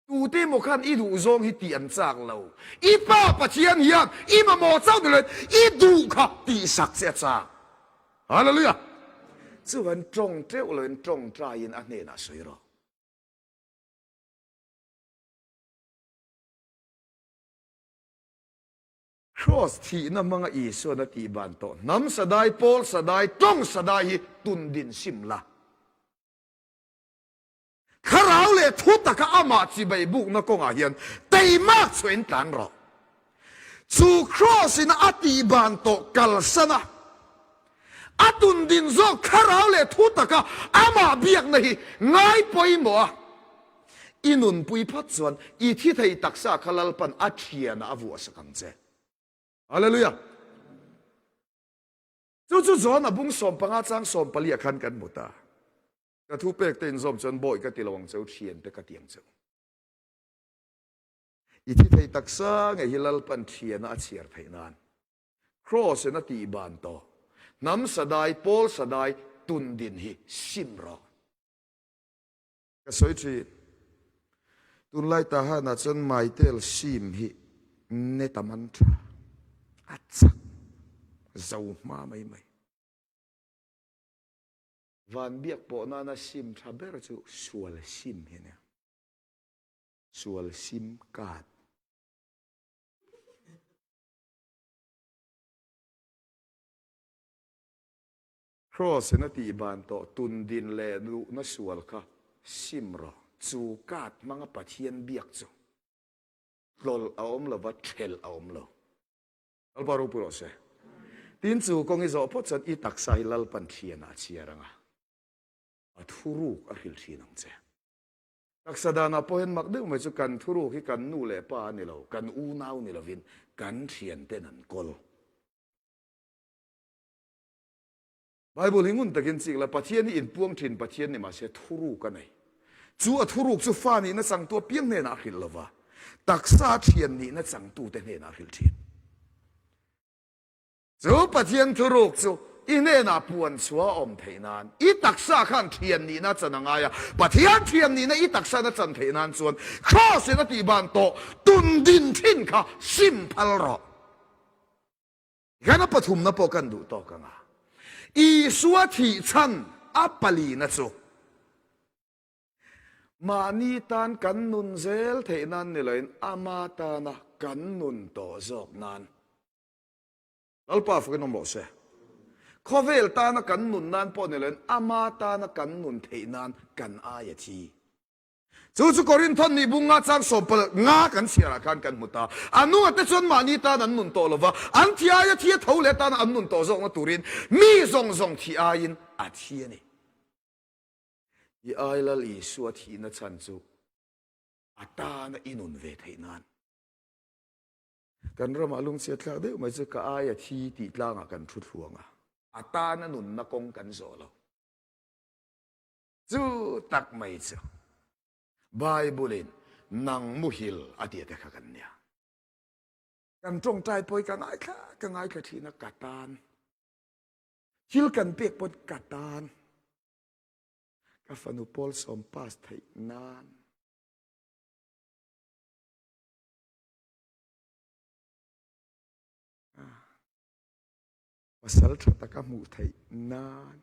Tute emaw khan i duh zawng hi tih an chak lo. I Pa Pathian hian i mamawh chauh ni loin i duh kha tihsak che a chak. Hallelujah! Chuan tawng teuh loin tawngtaiin a hnenah sawi rawh. Kraws thihna hmanga Isuan a tihban tawh hnam sadai, pawl sadai, tawng sadai hi tundin sim la. Thlarau leh thu taka amah chibai bukna kawngah hian teimak chhuahin tlan rawh. Chu Kraws in a tihban tawh kalsan a, a tundin zawk thlarau leh thu taka amah biakna hi ngai pawimawh a, i nunpui phawt chuan i thi thei taksa kha Lalpan a thianah a vuahsak ang che. Hallelujah! Chu chu John a bung 15 chang 14 ah khan kan hmu ta. Ka thu pek te inzawm chuan bawi ka ti lo ang cheu, thian te ka ti ang cheu. I thi thei taksa ngei hi Lalpan thiana a chhiar theih nan Kraws in a tih ban tawh hnam sadai, pawl sadai tun din hi sim rawh. Ka sawi thin. Tunlai tahanah chuan maitel sim hi net a man tha, a chak zo hma mai mai. Van biak pawh nana sim tha ber chu sual sim hi a nia. Sual sim card. Kraws in a tih ban tawh tun din leh luhna sual kha sim rawh. Chu card hmanga Pathian biak chu tlawlh a awm lova thelh a awm lo. Lalpa ropui rawh se. Tin chu kawng i zawh phawt chuan i taksa hi Lalpan thianah a chhiar ang a, a thuruk a hrilh thin ang che. Taksa danah pawh hian mak deuh mai chu kan thuruk hi kan nu leh pa a ni lo, kan unau ni lovin kan thianten an kawl. Bible hi ngun takin chik la, Pathian hi inpuang thin Pathian ni mahse thuruk a nei. Chu a thuruk chu fa nihna changtu apiang hnenah a hrilh lova, taksa thian nihna changtute hnenah a hrilh thin. Chu Pathian thuruk chu i hnenah puan chhuah a awm theih nan, i taksa khan thian nihna a chan a ngai a, Pathian thian nihna i taksa in a chan theih nan chuan Kraws in a tihban tawh tun din thin kha sim phal rawh. Hian a pathumna pawh kan duh tawk ang a. Isua thih chhan a palina chu mahni tan kan nun zel theih nan ni loin ama tana kan nun tawh zawk nan. Lalpa fakin awm rawh se. Khawvel tana kan nun nan pawh ni loin ama tana kan nun theih nan kan aia thi. Chu chu Korinthon nih bung nga chang sawmpal nga kan chhiarah khan kan hmu ta. A nunga te chuan mahni tan an nun tawh lova, an thi aia thi a tho leh tana an nun tawh zawkna turin mi zawng zawng thi aiin a thi a ni. I ai Lal Isua thihna chhan chu a tana i nun ve theih nan. Kan ramah lungchhiat thlak deuh mai chu ka aia thi tih tlangah kan thu thluang a, a tana nunna kawng kan zawh lo. Chu tak mai chu Bible in nang muhil a tih te kha kan nia. Kan tawngtai pawh hi ka ngaithla ka ngaithla thin a ka tan. Thil kan pek pawn ka tan. Ka fanu pawlsawm pass theih nan. Pasal tha taka hmuh theih nan.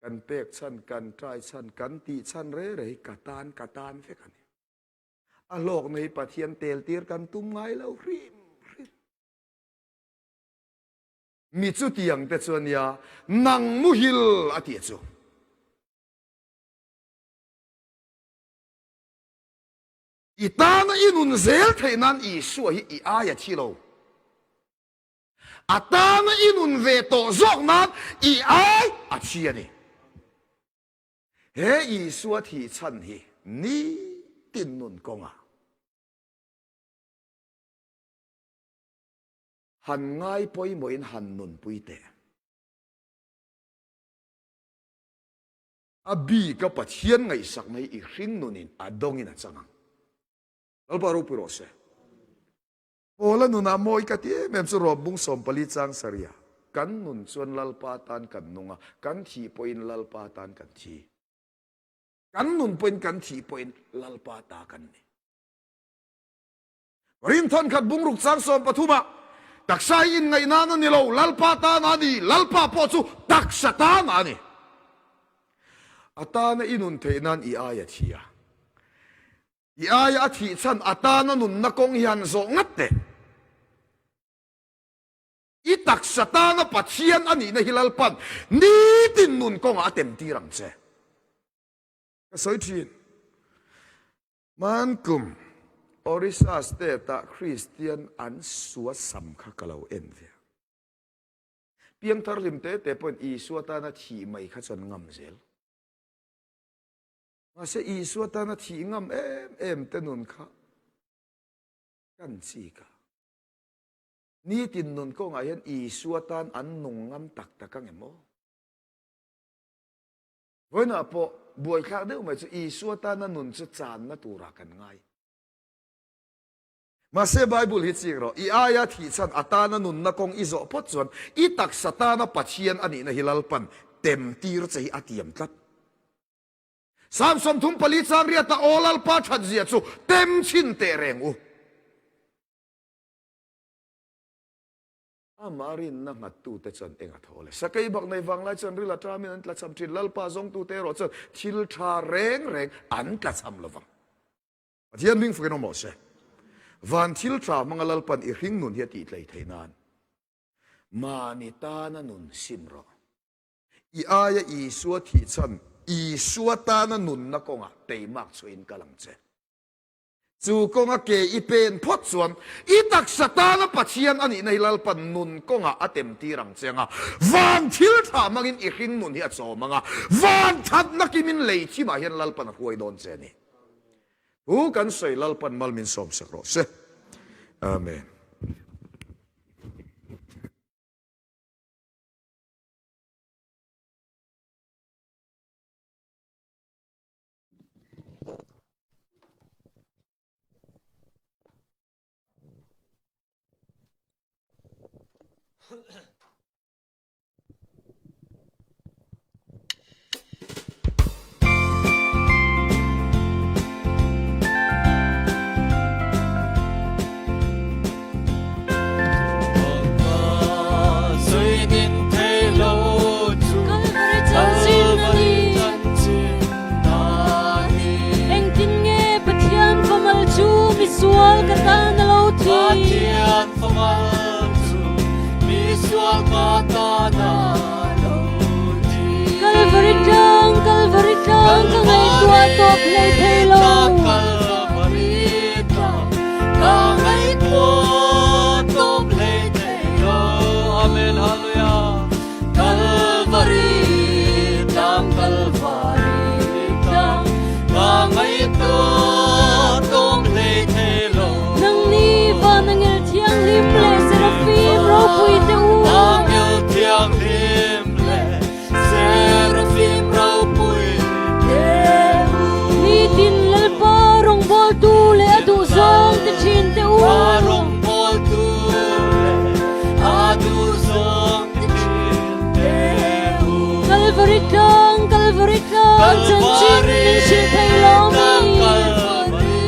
Kan pek chhan, kan try chhan, kan tih chhan re re hi ka tan ka tan vek a ni. A hlawkna hi Pathian tel tir kan tum ngai lo hrim hrim. Mi chutiang te chu a nia, nang muhil a tih chu. I tana i nun zel theih nan Isua hi i aia thi lo. A tana i nun ve tawh zawk nan i ai a thi a ni. He Isua thih chhan hi nitin nun kawngah. Han ngai pawimawhin han nunpui teh. A bika Pathian ngaihsakna hi i hring nunin a dawngin a chang ang. Lalpa ropui rawh se. Pawla nunah mawi ka ti em em chu Rawmbung 14 chang sarih ah kan nun chuan Lalpa tan kan nung a, kan thih pawhin Lalpa tan kan thi. Kan nun pawhin kan thih pawhin Lalpa ta kan ni. Rinthawn khat bungruk chang 13 ah, Taksa hi inngaih nan a ni lo, Lalpa tan a ni, Lalpa pawh chu taksa tan a ni. A tana i nun theih nan i aia thi a, i aia a thih chhan a tana nunna kawng hi han zawh ngat teh. I taksa tana Pathian a nihna hi Lalpan nitin nun kawngah a temtir ang che. Ka sawi thin. Hmankum Orissa state-ah Kristian an suasam kha ka lo en ve a. Piangthar hlim te te pawhin Isua tana thih mai kha chuan ngam zel. Mahse Isua tana thih ngam em em te nun kha kan chik a. Nitin nun kawngah hian Isua tan an nung ngam tak tak ang em aw? Vawiinah pawh buaithlak deuh mai chu Isua tana nun chu channa turah kan ngai. Mahse Bible hi chik rawh, i aia thih chhan a tana nunna kawng i zawh phawt chuan i taksa tana Pathian a nihna hi Lalpan temtir che hi a tiam tlat. Psalm 34 chang riata Aw Lalpa thatzia chu tem chhin teh reng u. Amah rinna nghattute chuan eng a thaw le? Sakei bak nei vanglai chuan ril a ṭamin an tlachham ṭhin. Lalpa zawngtute erawh chuan thil ṭha reng reng an tlachham lo vang. Pathian hming fakin awm rawh se. Van thil ṭha hmanga Lalpan i hring nun hi a tihtlei theih nan mahni tana nun sim rawh. I aia Isua thih chhan Isua tana nunna kawngah teimak chhuahin kal ang che. Chu kawnga ke i pen phawt chuan i taksa tana Pathian a nihna hi Lalpan nun kawngah a temtir ang che ang a, van thil tha hmangin i hring nun hi a chawm ang a, van thatna kimin lei thimah hian Lalpan a hruai dawn che a ni. Thu kan sawi Lalpan mal min sawmsak rawh se. Amen. Engtin nge Pathian famal chu misual ka tan a lo thi? Pathian famal chu misual ka tan a lo thi. Kalvari tlang, Kalvari tlang ka ngaihtuah tawp hlei thei lo. Kalvari tlang ka ngaihtuah tawp hlei thei lo. Amen, Hallelujah. Kalvari tlang Kalvari tlang ka ngaihtuah tawm hlei thei lo. Nangni van angel thianghlim leh Seraphim ropui te u. Angel thianghlim leh Seraphim ropui te u. Nitin Lalpa. Kalvari tlang chanchin min hrilh thei lo mi. Kalvari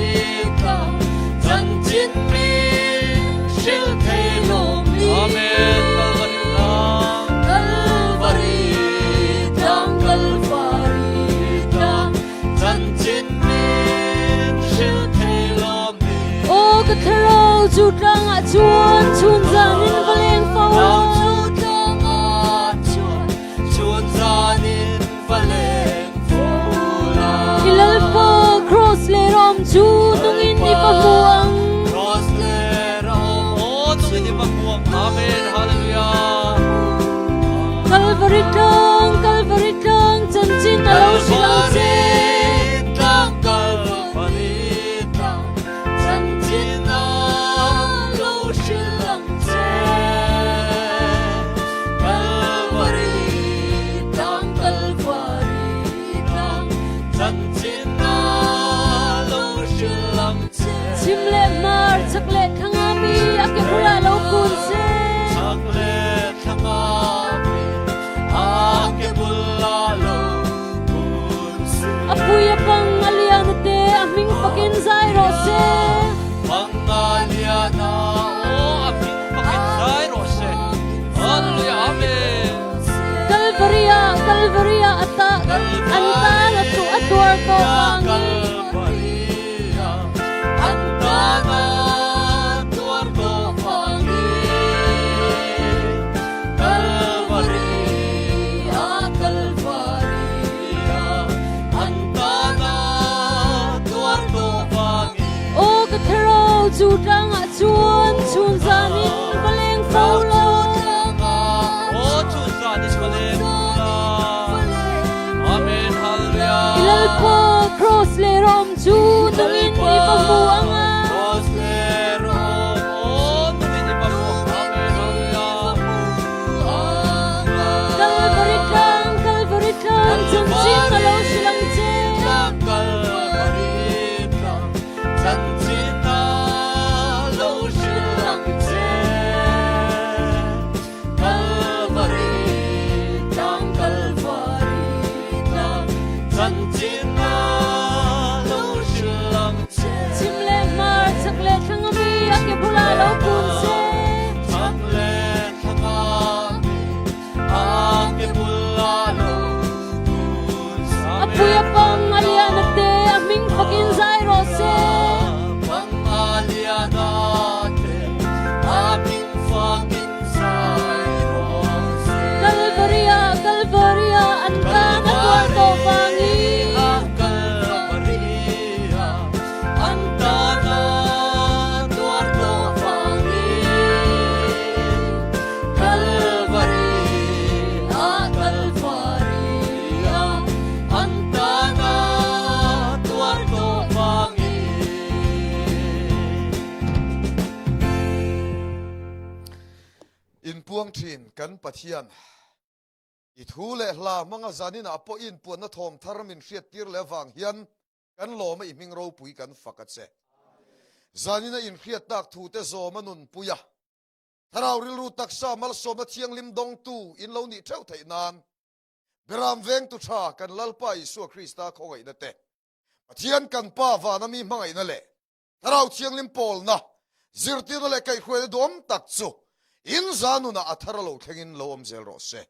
tlang chanchin min hrilh thei lo mi. Amen. Kalvari tlang. Kalvari tlang, Kalvari tlang chanchin min hrilh thei lo mi. Aw ka thlarau chu tlangah chuan chhun zanin va leng fo la. Chu tlangah chuan Chhun zanin va leng fo la. I Lalpa Cross leh rawm chu nungin i va hmu ang. Cross leh rawm aw nungin i va hmu ang. Amen Hallelujah. Kalvari tlang, Kalvari tlang chanchin a lo hrilh ang che. Kalvari tlang, Kalvari tlang chanchin a lo hrilh ang che. Kalvari tlang, Kalvari tlang chanchin a lo hrilh ang che. Chim leh hmar, chak leh thlang a mi a ke bulah lo kun se. Chak leh thlang a mi a ke bulah lo kun se. A pui a pang a lian a te a hming fakin zai rawh se. Pang a lian a aw a hming fakin zai rawh se. Hallelujah Amen. Kalvari ah Kalvari ah a ta an tan a tu a tuar tawh vangin. Kalvari ah an tan a tuar tawh vangin. Kalvari ah Kalvari ah an tan a tuar tawh vangin. Aw ka thlarau chu tlangah chuan chhun zanin va leng fo lo. Aw chhun zanin va leng fo la. Amen Hallelujah. I Lalpa Cross leh rawm chu nungin i va hmu ang a. Cross leh rawm aw nungin i va hmu ang. Amen Hallelujah. Kalvari tlang, Kalvari tlang chanchin ka lo hrilh ang che. Kalvari tlang chanchin a lo hrilh ang che. Kalvari tlang, Kalvari tlang chanchin a lo hrilh ang che. Chim leh hmar, chak leh thlang a mi a ke bulah lo kun se. Chak leh thlang a mi a ke bulah lo kun se. A pui a pang a lian a te a hming fakin zai rawh se. Pang a lian a te a hming fakin zai rawh se. Kalvari ah, Kalvari ah an tan a tuar tawh vangin. Kalvari ah an tan a tuar tawh vangin. Kalvari ah, Kalvari ah an tan a tuar tawh vangin. Inpuang thin kan Pathian i thu leh hla hmanga zaninah pawh i inpuanna thawm thar min hriattir leh avang hian kan lawm a i hming ropui kan fak a che. Zanina inhriat tak thute zawm a nunpui a, Thlarau rilru taksa malsawmna thianghlim dawngtu in lo nih theuh theih nan Beram vengtu tha kan Lalpa Isua Krista khawngaihna te, Pathian kan Pa vana mi hmangaihna leh Thlarau Thianghlim pawlna, zirtirna leh kaihhruaina duhawm tak chu in za nunah a thar a lo thlengin lo awm zel rawh se.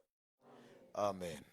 Amen.